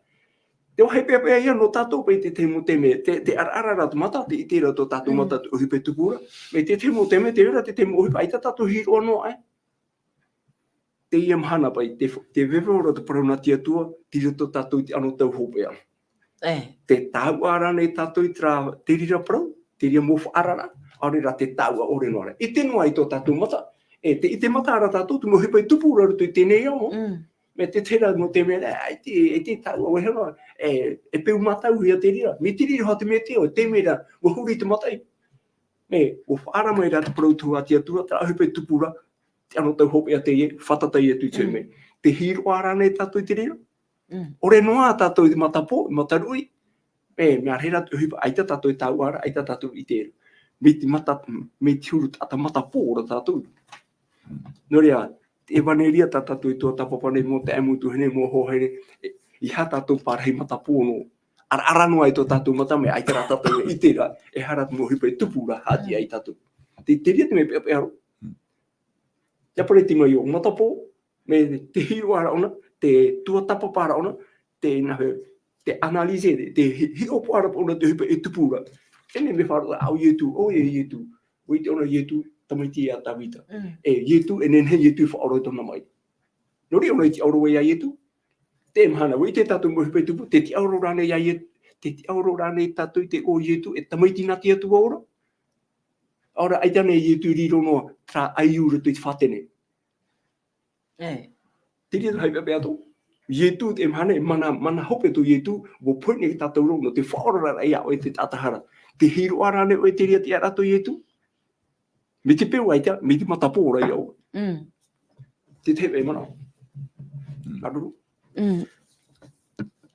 Te vāhi peʻapeʻa ia nō tātou paʻi te tahi mau taime, te, te ʻaraʻara ra te mata, te ʻite ra tō tātou Mm. mata te ʻohipa e tupu ra. Mai te tahi mau taime, te reira te tahi mau ʻohipa, ʻaita tātou hiroʻa noa aʻe. Teie mahana paʻi, te, te veve ra te parau nā te Atua, tei roto tātou i te anotau hopeʻa. E. Tē taua ra ānei tātou i terā, te reira parau, te reira mau faʻaararaʻa, ʻaore rā tē taua ʻore noa ra. ʻIte noa i tō tātou mata, e, te ʻite mata ra tātou, te mau ʻohipa e tupu ra roto i teie nei ao. Mm. Mai te reira nō te mea, e, ʻaita, ʻaita e taua, ʻua hea noa, e, e peu mātau ia te reira. Mai te reira hoʻi te mea te ao, te mea ra, ʻua huri te mataʻi. E, ʻua faʻaara mai ra te parau tuhaʻa a te Atua, terā ʻohipa e tupu ra, te anotau hopeʻa teie, fātata atu i te Mm. mea. Tē hiroʻa ra ānei tātou i te reira? Mm. ʻOre noa tātou i te matapō, i mataruʻi. E, mea rahi rā te ʻohipa, ʻaita tātou e taua ra, ʻaita tātou e ʻite ra. Mai te mata, mai te huru taʻata matapō ra tātou. Nō reira, te ʻevanelia tā tātou e tuatāpapa nei, mau taeaʻe, mau tuahine, mau hoa here, e, ʻeiaha tātou pārahi matapō noa. ʻAraʻara noa i tō tātou mata, mai ʻaita rā tātou e ʻite ra, e aha rā te mau ʻohipa e tupu ra, haʻati Mm. ai tātou. Te, te reira te mea peʻapeʻa roa. Mm. Ia Paretimaio, matapō, Mai te hīroʻa ra ʻōna, te tuatāpapa ra ʻōna, te nā hea, te analyser, te hi-, hiʻopoʻa ra ʻōna te ʻohipa e tupu ra. E nehenehe mea faʻaroʻo ʻo Ietu, ʻo e Ietu. ʻUa ʻite ʻōna Ietu, tamaiti ia Tāvita. Mm. E Ietu, e nehenehe Ietu e faʻaora i tōna maʻi. Nō reira ʻōna i tiʻaoro ai ia Ietu. Te mahana, ʻua ʻite tātou mau ʻohipa e tupu, tē tiʻaoro ra ānei ia Ietu, tē tiʻaoro ra ānei tātou i te iʻoa o Ietu, e tamaiti nā te Atua ora. ʻAore rā, ʻaita nei Ietu i riro noa, terā ʻaiū i roto i te fātene. E. Te reira te haʻapiʻiraʻa atoʻa. Ietu te mahana, e mana, mana hope tō Ietu, ʻua pohe nei tātou ra, nō te faʻaoraraʻa ia ʻoe i te taʻata hara. Tē hīroʻa ra ānei ʻoe i te reira tiʻaraʻa tō Ietu. Mai te peu ʻaita, mai te matapō ra ia ʻoe. Mm. Te tahi e mana. Mm. Aruru. Mm.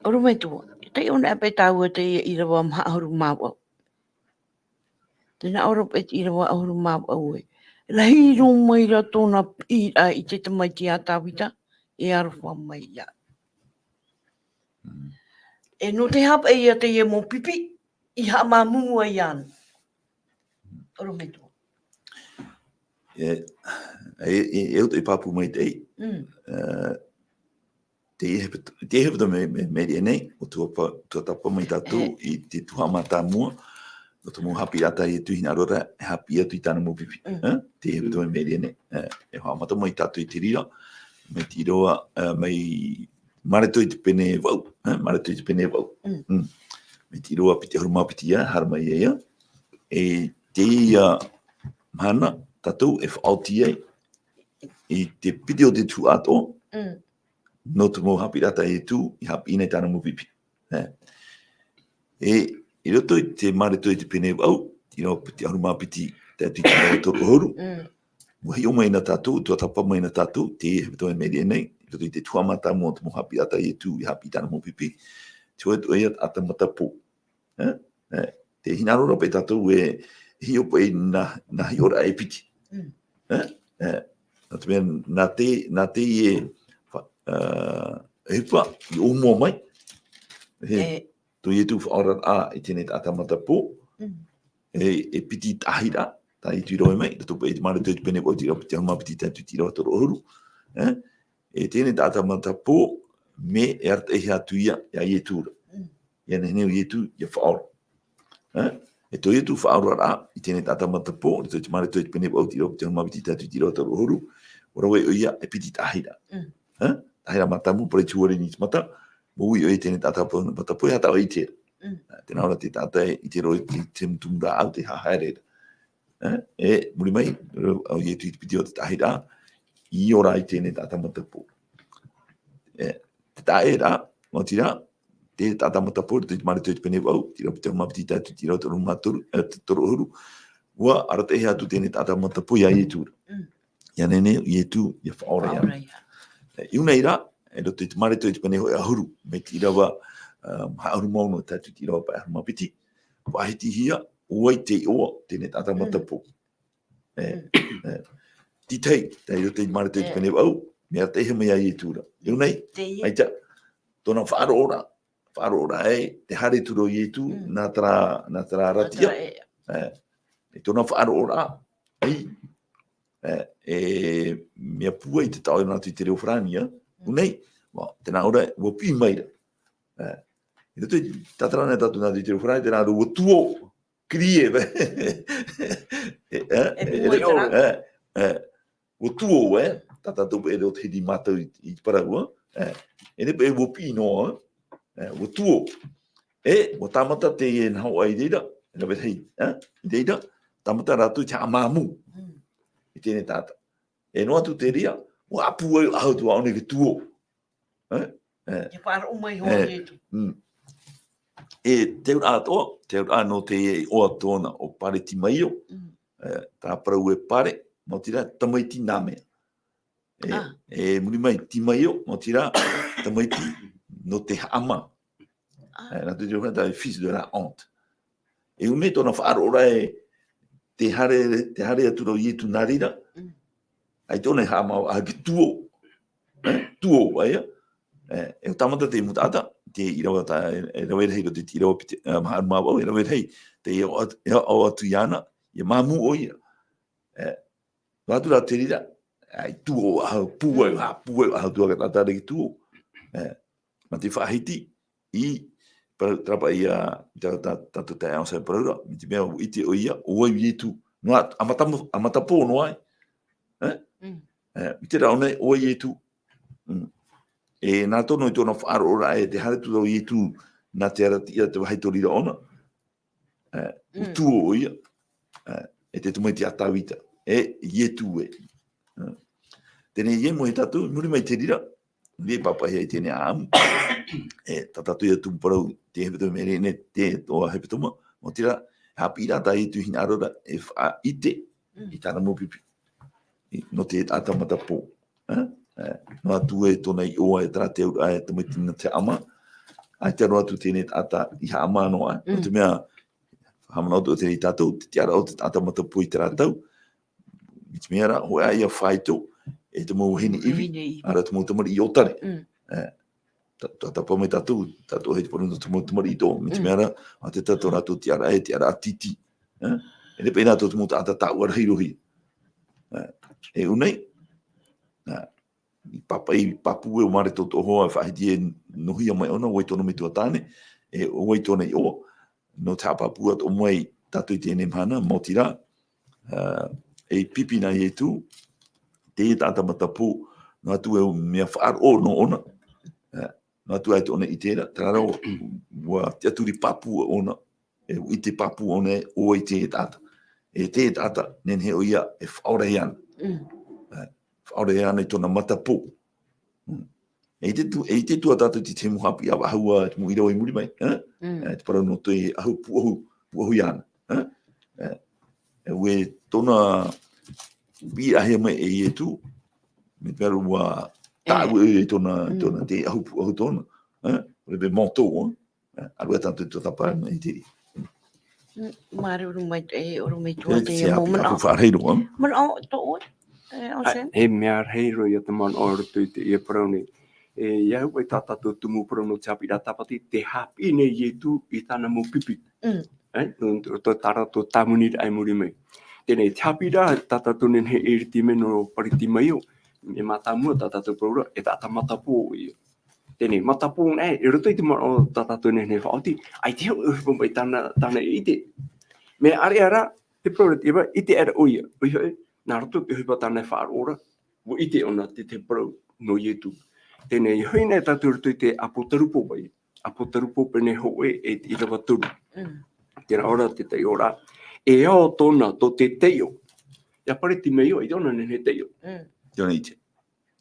ʻOrometua, tē ʻite ʻōna paʻi tāua te ʻīrava maha ʻahuru mā vaʻu. Tē nā ʻō ra paʻi te ʻīrava ʻahuru mā vaʻu ē. Rahi roa mai ra tōna piʻiraʻa i te tamaiti a Tāvita, e aroha mai ia. Mm. E nō te aha paʻi ia teie mau pipi, i haʻamāmū ai iāna. ʻOrometua. E, e, e, e, e pāpū mai te, Mm. e, te hepetoma, te hepetoma me, me, me ʻoia nei, ʻo tuapa-, tuatāpapa mai tātou E. i te tuhaʻa mātāmua, nō te mau haʻapiʻiraʻa tā Ietu hinaʻaro ra, e haʻapiʻi atu i tāna mau pipi. Mm. E? Te hepetoma me ʻoia nei. E, e haʻamata mai tātou i te reira, mai te ʻīrava, e, mai Mareko i te pene vaʻu, e, Mareko i te pene vaʻu. Mm. Mm. Mai te ʻīrava piti ʻahuru mā piti ia, haere mai ia. E teie mahana, tātou e faʻaoti ai, i te piti o te tuhaʻa atoʻa, Mm. nō te mau haʻapiʻiraʻa tā Ietu, i haʻapiʻi nei tāna mau pipi. E. E, i roto i te Mareko i te pene vaʻu, ʻīrava piti ʻahuru mā piti, tae atu i te ʻīrava toru ʻahuru. Mm. ʻUa hiʻo mai na tātou, tuatāpapa mai na tātou, te hepetoma me ʻoia nei, i roto i te tuhaʻa mātāmua o te mau haʻapiʻiraʻa tā Ietu, i haʻapiʻi tāna mau pipi. Te hōʻē atu ʻoia taʻata matapō. E? E, tē hinaʻaro ra paʻi tātou e hiʻo paʻi nā, nā hiʻoraʻa e piti. Mm. E? E, nā te mea, nā te, nā teie fa-, e, ʻohipa, i ʻōmua mai. E. Tō Ietu faʻaoraraʻa i teie taʻata matapō. Mm. E, e piti taʻahiraʻa, tā Ietu i rave mai, roto paʻi i te Mareko i te pene vaʻu, ʻīrava piti ʻahuru mā piti tae atu i te ʻīrava toru ʻahuru. E? E teie taʻata matapō, mea e arataʻihia atu ia, ia Ietu ra. Mm. ʻIa nehenehe Ietu, ʻia faʻaora. E? E tō Ietu faʻaoraraʻa, i teie taʻata matapō, roto i te Mareko i te pene vaʻu, ʻīrava piti ʻahuru mā piti tae atu i te ʻīrava toru ʻahuru, ʻua rave ʻoia e piti taʻahiraʻa. Mm. E? Taʻahiraʻa mātāmua, parau i te hōʻē ʻahuru mā piti. Mau ʻoia i teie taʻata matapō, e haʻapaʻo i te reira. Mm. E, tē nā ʻō ra te taʻata e, i te roa i te, te tumutumu rāʻau, tē haere ra. E, e, muri mai, ʻo Ietu i te piti o te taʻahiraʻa, i ʻō ra i teie taʻata matapō. E, te taʻahiraʻa, nō te reira, te taʻata matapō, te Mareko i te pene vaʻu, ʻīrava piti ʻahuru mā piti tae atu i te ʻīrava toru ʻahuru mā toru, e, toru ʻahuru, ʻua arataʻihia atu teie taʻata matapō ia Ietu ra. Mm. ʻIa nehenehe Ietu, ʻia faʻaora ia. Faʻaora ia. E, i ʻō nei rā, e roto i te Mareko i te pene hōʻē ʻahuru, mai te ʻīrava, e, maha ʻahuru mā ono tae atu i te ʻīrava pae ʻahuru mā piti. Faʻahitihia, ʻo vai te iʻoa, teie taʻata Mm. matapō. E, Mm. e, te tahi, tae roto i te Mareko i te E. pene vaʻu, mea arataʻihia mai ia Ietu ra. I ʻō nei, Teie. ʻaita, tōna faʻaroʻoraʻa, faʻaroʻoraʻa e, tē haere atu ra Ietu, Mm. nā terā, nā terā Nā ratia. terā e. E, e tōna faʻaroʻoraʻa, ʻei, e, e mea pūai te taʻo nā atu i te reo Farāni, e. Mm. I ʻō nei, ʻua, tē nā ʻō ra, ʻua piʻi mai ra. E, i roto i te tātara nei tātou nā atu i te reo Farāni, tē nā ʻō ra, ʻua tuō, crier, e, e, E pūai e, terā. e, e, ʻua tuō, e, tā tātou e reo Tahiti mātou i, i te parau, e, e, e rave ʻua piʻi noa, e, ʻua tuō. E, ʻua tāmata teie nahoʻa i reira, e rave rahi, e, i reira, tāmata rātou i te haʻamāmū. Mm. I teie taʻata. E noa atu te reira, ʻua pūai ʻahu atu ʻōna i te tuō. E? E. ʻIa faʻaroʻo mai hoʻi E. Ietu. Mm. E te auraʻa atoʻa, te auraʻa nō te iʻoa tōna ʻo Pāretimaio, Mm. e, tā parau e Pare, nō te reira tamaiti nā mea. E, Ah. e muri mai, Timaio, nō te reira tamaiti nō te haʻamā. Ah. E, nā te reo Farāni, fils de la honte. E ʻō nei tōna faʻaroʻoraʻa e, tē haere, tē haere atu ra Ietu nā reira. Mm. ʻAita ʻōna e haʻamā, ʻaita e tuō. E, tuō, ʻaita. E, e tāmata te mau taʻata, te ʻīrava tā, e, e rave rahi roto i te ʻīrava piti, e, maha ʻahuru mā vaʻu, e rave rahi, tē ʻoaʻoa atu, e ʻoaʻoa atu iāna, ʻia māmū ʻoia. E, noa atu rā te reira, ʻAi tuō, ʻahu pūai, ʻahu pūai, ʻahu tuō ka tātā rā ki tuō. E, mā te faʻahiti, i, parau, terā paʻi ia, i tā, tā, tātou taeaʻe Aʻosae parau ra, mai te mea, ʻua ʻite ʻoia, ʻo vai Ietu. Noa, ʻa mata mo-, ʻa matapō noa ai. E? Mm. E, ʻua ʻite rā ʻōna, ʻo vai Ietu. Mm. E, nā tōna, i tōna faʻaroʻo ra, e, tē haere atu ra ʻo Ietu, nā te arataʻi, te vāhi tō reira ʻōna. E, ʻua Mm. tuō ʻoia. E, e te tamaiti a Tāvita. E, Ietu ē. E. Teie nei e mōhia tātou, i muri mai i te reira, i pāpaʻihia i teie nei ʻāʻamu. E, tā tātou ia tumu parau, te hepetoma, e rere nei te, tō hepetoma, maoti rā, haʻapiʻi rā tā Ietu hinaʻaro ra, e faʻaʻite, Mm. i tāna mau pipi. I, nō te taʻata matapō. E? E, noa atu e tōna iʻoa e terā te auraʻa e tamaiti nā te haʻamā. ʻAita roa atu teie nei taʻata i haʻamā noa. Mm. Nō te mea, haʻamanaʻo atoʻa te reira tātou, te tiʻaraʻa o te taʻata matapō i terā tau. Mai te mea rā, hōʻē ā ia faito, e te mau vahine ivi, Vahine ivi. ʻaore rā te mau tamariʻi ʻōtare. Mm. E, tā, tā, tāpaʻo mai tātou, tātou e te parau nō te mau tamariʻi atoʻa, mai te Mm. mea rā, ʻaita tā tō rātou tiʻaraʻa e tiʻaraʻa tītī. E? E rere paʻi rātou te mau taʻata tāuʻa rahi roa. E, e ʻū nei, e, i pāpaʻi, i pāpū e ʻo Mareta Toʻotoʻohoa, e faʻahiti e nō hea mai ʻōna, ʻo vai tōna metua tāne, e ʻo vai tōna iʻoa. Nō te haʻapāpū atoʻa mai tātou i teie nei mahana, maoti rā, ā, e pipi nā Ietu, te taʻata matapō, noa atu e mea faʻaroʻo nō ʻōna, ā, noa atu ai tōna ʻite ra, terā rā, ʻua tiʻaturi pāpū ʻōna, e ʻua ʻite pāpū ʻōna ē, ʻo vai te taʻata. E te taʻata, nehenehe ʻoia, e faʻaora iāna. Mm. Ā, faʻaora iāna i tōna matapō. Mm. E ʻite atu, e ʻite atu ā tātou i te tahi mau haʻapiʻiraʻa faʻahou, te mau ʻīrava i muri mai, e? Mm. E, te parau nō te ʻahu pūʻohu, pūʻohu iāna, e? E, e, ʻua tōna piʻiraʻahia mai e Ietu, mai te mea ra ʻua E. tāʻu i tōna, Mm. tōna, te ʻahu pūʻohu tōna, e? ʻO te manteau, e? E, ʻaore rā tātou i tō tāpaʻo mai i te reira. Mm, māuruuru maitaʻi, e, ʻorometua, E, te te mau haʻapiʻiraʻa manaʻo. Faʻaroʻo, e? Manaʻo tō ʻoe, e, ʻAʻosae? E, mea rahi roa ia te manaʻo i roto i teie parau nei. E, ʻia au ai tā tātou tumu parau nō te haʻapiʻiraʻa tāpati, tē haʻapiʻi nei Ietu i tāna mau pipi. Mm. E, nō, nō tā rātou tāviniraʻa i muri mai. Teie nei, te haʻapiʻiraʻa tā tātou nehenehe e riro mai nō Paretimaio, e mātāmua tā tātou parau ra, e taʻata matapō ʻoia. Teie nei, matapō nei, i roto i te manaʻo tā tātou nehenehe e faʻaoti, ʻaita e ʻohipa mai tāna, tāna e ʻite. Mea ʻāreʻa rā, te parau ra te ʻīrava, ʻite aʻera ʻoia, ʻoia hoʻi, nā roto i te ʻohipa tāna e faʻaroʻo ra, ʻua ʻite ʻōna te, te parau nō Ietu. Teie nei, i hoʻi nei tātou i roto i te Apotarupo paʻi, Apotarupo pene hōʻē e te ʻīrava toru. Mm. Terā ʻōna te taiʻoraʻa, e ao tōna tō te taiʻo. ʻIa Paretimaio, ʻaita ʻōna nehenehe e taiʻo. Mm. Tōna ʻite.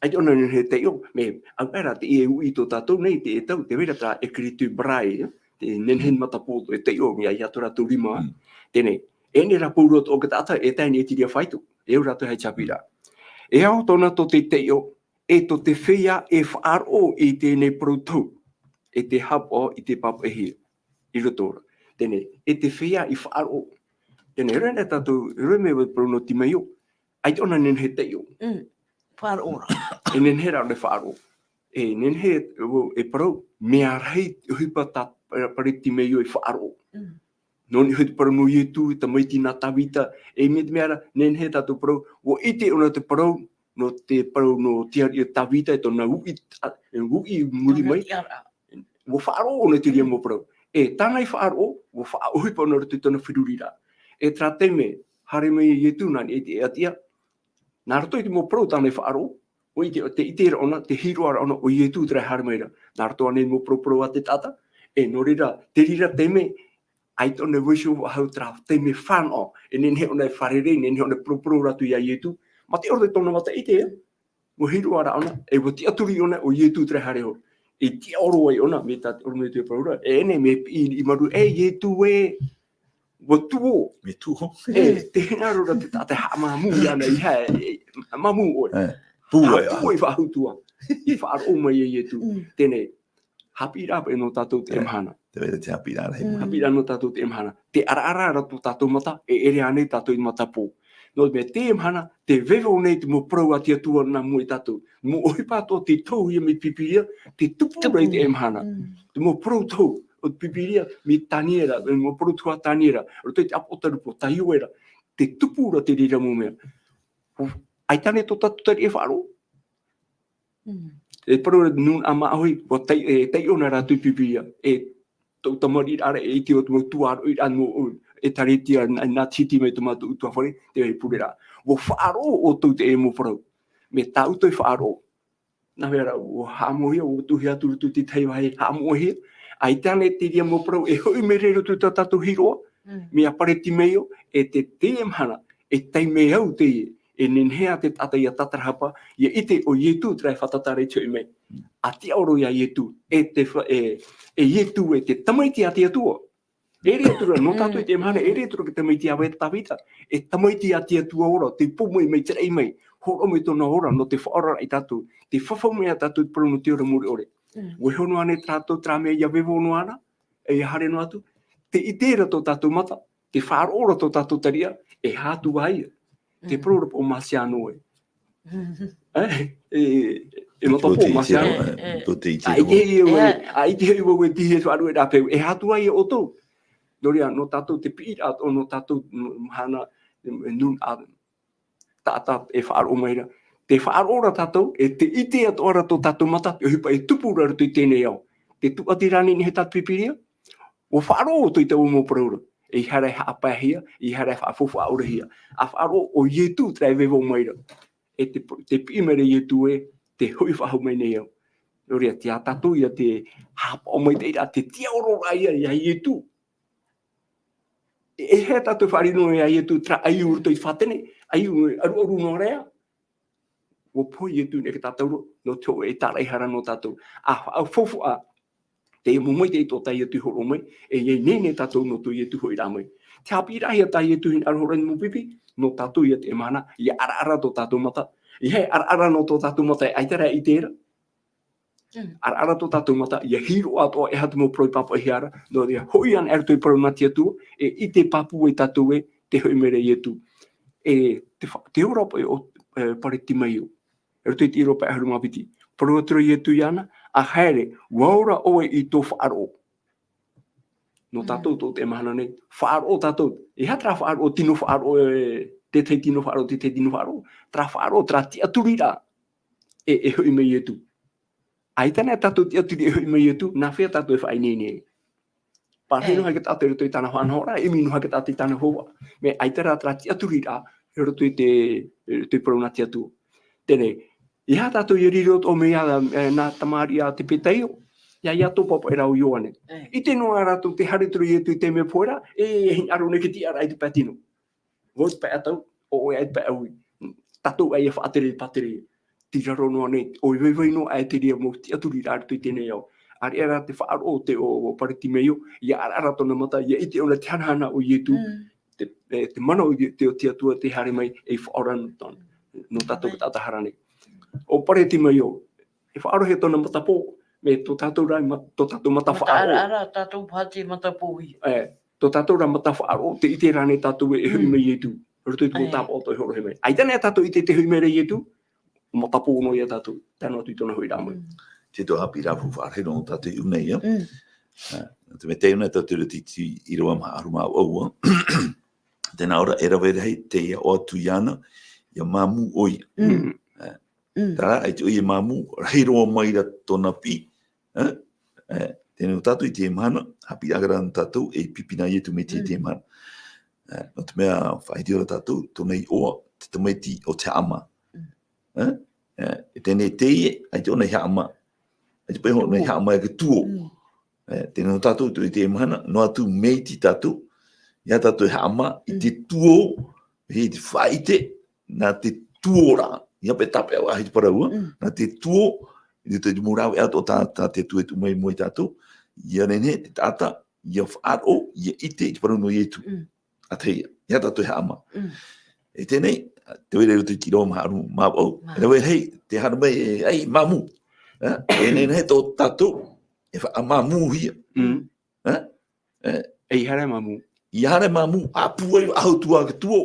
ʻAita ʻōna nehenehe e taiʻo, mea, ʻaore rā teie uʻi tō tātou nei, te, e tau, tē vai ra terā écriture braille, te nehenehe matapō e taiʻo, mea ʻia tō rātou rima. Mm. Teie nei, e nehenehe rā pauroa atoʻa te taʻata, e tae nei i te reira faito, e au rātou hai te haʻapiʻiraʻa. E ao tōna tō te taiʻo, e tō te feiā e faʻaroʻo i teie nei parau tohu, e tē haʻapaʻo i te pāpaʻihia, i roto ra. Teie nei, e te feiā i faʻaroʻo. Teie nei, rave nei tātou, rave mai te parau nō Timaio, ʻaita ʻōna nehenehe e taiʻo. Mm. Faʻaroʻo ra. E nehenehe rā ʻōna e faʻaroʻo. E nehenehe, e, e parau, mea rahi te ʻohipa tā Paretimaio e faʻaroʻo. Mm. Nō niʻa hoʻi te parau nō Ietu, tamaiti nā Tāvita, e mai te mea ra, nehenehe tātou parau, ʻua ʻite ʻōna te parau, nō te parau nō te ariʻi o Tāvita, e tōna uʻi, a, e uʻi muri mai. Tōna tiʻaraʻa. ʻUa faʻaroʻo ʻōna i te reira mau parau. E tāna i faʻaroʻo, ʻua faʻaʻohipa ʻōna i roto i tōna feruriraʻa. E terā taime, haere mai Ietu nā niʻa i te ʻēʻa tiʻa, nā roto i te mau parau tāna i faʻaroʻo, ʻua ʻite, te ʻite ra ʻōna, te hīroʻa ra ʻōna, ʻo Ietu terā e haere mai ra. Nā roto ānei i te mau parau, parau a te taʻata, e nō reira, te reira taime, ʻaita ʻōna e vaiiho faʻahou terā taime fānaʻo, e nehenehe ʻōna e fārerei, nehenehe ʻōna e parau, parau atu ia Ietu, mā te ʻore i tōna mata ʻite, ʻua hīroʻa ra ʻōna, e ʻua tiʻaturi ʻōna, ʻo Ietu terā e haere iho. E tiʻa ʻōrua ai ʻōna, mai tā te ʻorometua e parau ra, e ʻere nei, mea piʻi i maru, e Ietu ē, ʻua tuō. Mea tuō. E, te hinaʻaro ra te taʻata e haʻamāmū iāna, ʻeiaha, e, e, māmū ʻoe. E, pūai. Pūai faʻahou atu ā. I faʻaroʻo mai ia Ietu. Mm. Teie nei, haʻapiʻiraʻa paʻi nō tātou teie mahana. Te vai ra te haʻapiʻiraʻa rahi. Mm. Haʻapiʻiraʻa nō tātou teie mahana. Te ʻaraʻara ra tō tātou mata, e ʻere ānei tātou i matapō. Nō te mea teie mahana, tē vaiiho nei te mau parau a te Atua nā mua ia tātou. Mau ʻohipa atoʻa tē tohuhia mai te Pīpīria, tē tupu ra i teie mahana. Mm. Te mau parau tohu o te Pīpīria, mai Taniera, mau parau tohu a Taniera, roto i te Apotarupo, tā Ioera, tē tupu ra te reira mau mea. ʻO, ʻAita ānei tō tātou tariʻa e faʻaroʻo? Mm. E parau ra nūnaʻa māʻohi, ʻua tai-, e taiʻo na rātou i Pīpīria, e tōʻu tamariʻiraʻa ra, e ʻite atu mau tuaroʻiraʻa nō ʻoe, e ʻĒtārētia, nā, nā te hiti mai tō mātou ʻutuāfare, te vai pureraʻa. ʻUa faʻaroʻo ʻoutou i teie mau parau. Mea tā ʻoutou e faʻaroʻo. Nā hea rā, ʻua haʻamoʻehia, ʻua tuʻuhia atu i roto i te tahi vāhi haʻamoʻehia. ʻAita ānei te reira mau parau e hoʻi mai ra i roto i tā tātou hiroʻa, Mm. mai iā Paretimeio, e te, teie mahana, e taime au teie, e nehenehe ā te taʻata ʻia tātarahapa, ʻia ʻite ʻo Ietu terā e fātata ra i te hoʻi mai. ʻA tiʻaoro iā Ietu, e te fa-, e, e Ietu e te Tamaiti a te Atua. E ʻere atu ra, nō tātou i teie mahana, e ʻere atu ra te Tamaiti a Tāvita, e Tamaiti a te Atua ora, tei pō mai, mai te raʻi mai, hōroʻa mai tōna ora, nō te faʻaoraraʻa ia tātou, tei fafau mai ia tātou i te parau nō te ora mure ʻore. Mm. ʻUa iho noa ānei tā tātou terā mea ʻia vevo noa na, e ʻia haere noa atu, tē ʻite ra tō tātou mata, tē faʻaroʻo ra tō tātou tariʻa, e aha atu ā ia. Te Mm. parau ra paʻi ʻo Masiano ē. E, e, e matapoʻo Masiano. E, e. Tō te ʻite ʻAita ra. ʻIte hoʻi vau e, ʻaita hoʻi vau e tihi e faʻaruʻe rāpeu. E aha atu ā ia ʻoutou. Nō reira, nō tātou te piʻiraʻa atoʻa, nō tātou, nō, mahana, e, e nūnaʻa taʻata e faʻaroʻo mai ra. Tē faʻaroʻo ra tātou, e tē ʻite atoʻa ra tō tātou mata, te ʻohipa e tupu ra i roto i teie nei ao. Te tūʻati rā nehenehe tā te Pīpīria, ʻua faʻaroʻo ʻoutou i taua mau parau ra. ʻEiaha rā e haʻapaehia, ʻeiaha rā e faʻafaufaʻa ʻore hia. ʻA faʻaroʻo ʻo Ietu terā e vevo mai ra. E te, te piʻi mai ra Ietu ē, tē hoʻi faʻahou mai nei au. Nō reira, tā tātou ia te haʻapaʻo maitaʻi ra, te tiʻaororaʻa ia, iā Ietu. E, e aha tātou e faʻariro iā Ietu terā ʻaiū i roto i te fātene, ʻaiū ʻaruʻaru noa ra ē. ʻUa pohe Ietu nei iā tātou ra, nō te hōʻē tāraʻehara nō tātou. ʻA faʻa-, faʻafaufaʻa, te mau maitaʻi tō tā Ietu i hōroʻa mai, e ʻia ineine tātou nō tō Ietu hoʻiraʻa mai. Te haʻapiʻiraʻahia tā Ietu hinaʻaro hōroʻa i te mau pipi, nō tātou ia teie mahana, ʻia ʻaraʻara tō tātou mata. ʻEiaha e ʻaraʻara noa tō tātou mata, e ʻaita rā e ʻite ra. Mm. ʻAraʻara tō tātou mata, ʻia hiroʻa atoʻa e aha te mau parau i pāpaʻihia ra, nō reira, hoʻi ana i roto i te parau nā te Atua, e ʻite pāpū ai tātou ē, tē hoʻi mai ra Ietu. E te fa-, te ora paʻi o, e, Paretimeio, i roto i te ʻīrava pae ʻahuru mā piti. Parau atu ra Ietu iāna, ʻa haere, ʻua ora ʻoe i tō faʻaroʻo. Nō Mm. tātou tō teie mahana nei, faʻaroʻo tātou. E aha terā faʻaroʻo, tino faʻaroʻo, e, te tahi tino faʻaroʻo, te tahi tino faʻaroʻo. Terā faʻaroʻo, terā tiʻaturiraʻa. E, e hoʻi mai Ietu. ʻAita na tātou tiʻaturi e hoʻi mai Ietu, nā hea tātou e faʻaineine ai. Pārahi noa E. hoʻi te taʻata i roto i tāna faʻanahoraʻa, e ʻimi noa hoʻi te taʻata i tāna hōhoʻa. Mea ʻaita rā terā tiʻaturiraʻa, i roto i te, i roto i te parau nā te Atua. Teie nei, e aha tātou ʻia riro atoʻa mai ā, e, nā tamariʻi a Tepetaio, ʻia, ʻia tō pāpaʻi ra ʻo Ioane. E. ʻIte noa rātou tē haere atu ra Ietu i te mea pohe ra, e, e hinaʻaro nei e tiʻa ra i te pae tino. Vau te pae ʻatau, ʻo ʻoe e te pae ʻaui. Tātou ʻaita ʻia faʻatere i te pātere. Tei raro noa nei, ʻoia vaivai noa aʻe te reira mau tiʻaturiraʻa i roto i teie nei ao. ʻĀreʻa rā te faʻaroʻo o te, o, o Paretimeio, ʻia ʻaraʻara tōna mata, ʻia ʻite ʻōna te hanahana o Ietu, Mm. te, e, te mana o Ie-, te, o te Atua tei haere mai, ei faʻaora nō tātou, nō tātou Amen. Taʻata hara nei. ʻO Paretimeio, e faʻaroʻohia tōna matapō, mea tō tātou rā, ma-, tō tātou mata Mata faʻaroʻo. ʻaraʻara, tātou paha te matapō ia. E, tō tātou rā mata faʻaroʻo, tē ʻite ra ānei tātou e, e hoʻi Mm. mai Ietu. I roto i te mau E. tāpaʻo atoʻa e hōroʻahia mai. ʻAita na tātou e ʻite tē hoʻi mai ra Ietu, matapō noa ia tātou, tae noa atu i tōna hoʻiraʻa mai. Mm. Te tō haʻapiʻiraʻa faufaʻa rahi nō tātou i ʻō nei, ā. Mm. Ā, te mea tei ʻō nei tātou i roto i te ʻīrava maha ʻahuru mā vaʻu, ā. Tē nā ʻō ra, e rave rahi, tē iʻoa atu iāna, ʻia māmū ʻoia. Mm. Ā, Mm. terā, ʻaita ʻoia e māmū, rahi roa mai ra tōna piʻi, ā? Ā, teie nei tātou i teie mahana, haʻapiʻiraʻa ra nō tātou, e pipi na Ietu mai te, Mm. teie mahana. Ā, nō te mea faʻahiti ra tātou, tōna iʻoa, te tamaiti o te haʻamā. Mm. Ā? Ā, e teie nei teie, ʻaita ʻōna i haʻamā. ʻAita paʻi ʻōna i Tuō. haʻamā e te tuō. Mm. Ā, teie nei tātou, tō i teie mahana, noa atu mai te tātou, ʻeiaha tātou e haʻamā, i te Mm. tuō, i te faʻaʻite, nā te tuō rā, ʻeiaha paʻi tāpeʻa ʻoe i te parau, Mm. nā te tuō, i te, te mau rāveʻa atoʻa tā, tā te Atua e tuʻu mai i mua ia tātou, ʻia nehenehe te taʻata, ʻia faʻaroʻo, ʻia ʻite i te parau nō Ietu. Mm. ʻA tahi, ʻeiaha tātou e haʻamā. Mm. E teie nei, tē vai ra i roto i te ʻīrava maha ʻahuru mā vaʻu. Mā. E rave rahi, tē haere mai, e, ʻai, māmū. Ā? E nehenehe tō tātou, e faʻamāmūhia. Mm. Ā? Ā. ʻEiaha rā e māmū. ʻEiaha rā e māmū, ʻa pūai faʻahou atu ā te tuō.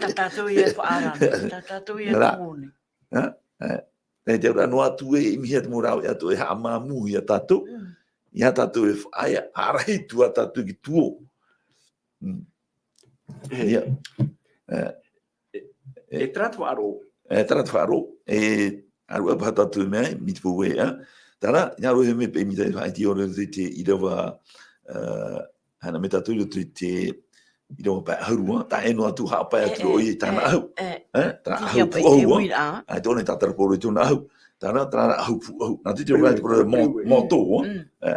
Tā tātou ia e faʻaara nei, tā tātou ia e Nā rā. tuō nei. Ā? Ā. E te auraʻa noa atu e ʻimihia te mau rāveʻa atoʻa e haʻamāmūhia tātou. Mm. ʻEiaha tātou e faʻaea, ʻārahi atu ā tātou i te tuō. Mm. E. ʻIa. Ā. E, e terā te faʻaroʻo. E, terā te faʻaroʻo, e, ʻaruʻa paha tātou e mea, mai te pou ē, ā. Terā, ʻia roʻo e mea paʻi mai te faʻaʻite ʻore i te ʻīrava, ā, hana mai tātou i roto i te ʻīrava pae ʻahuru, ā, tae noa atu haʻapae atu roʻo i tāna ʻahu. E, e, e. Ā, terā ʻahu puʻahu, ā. Ā, tōna tātarapōro i tōna ʻahu. Terā, terā ʻahu puʻahu. Nā te tiro rā te parau mō-, mōtō, ā. Mm. Ā,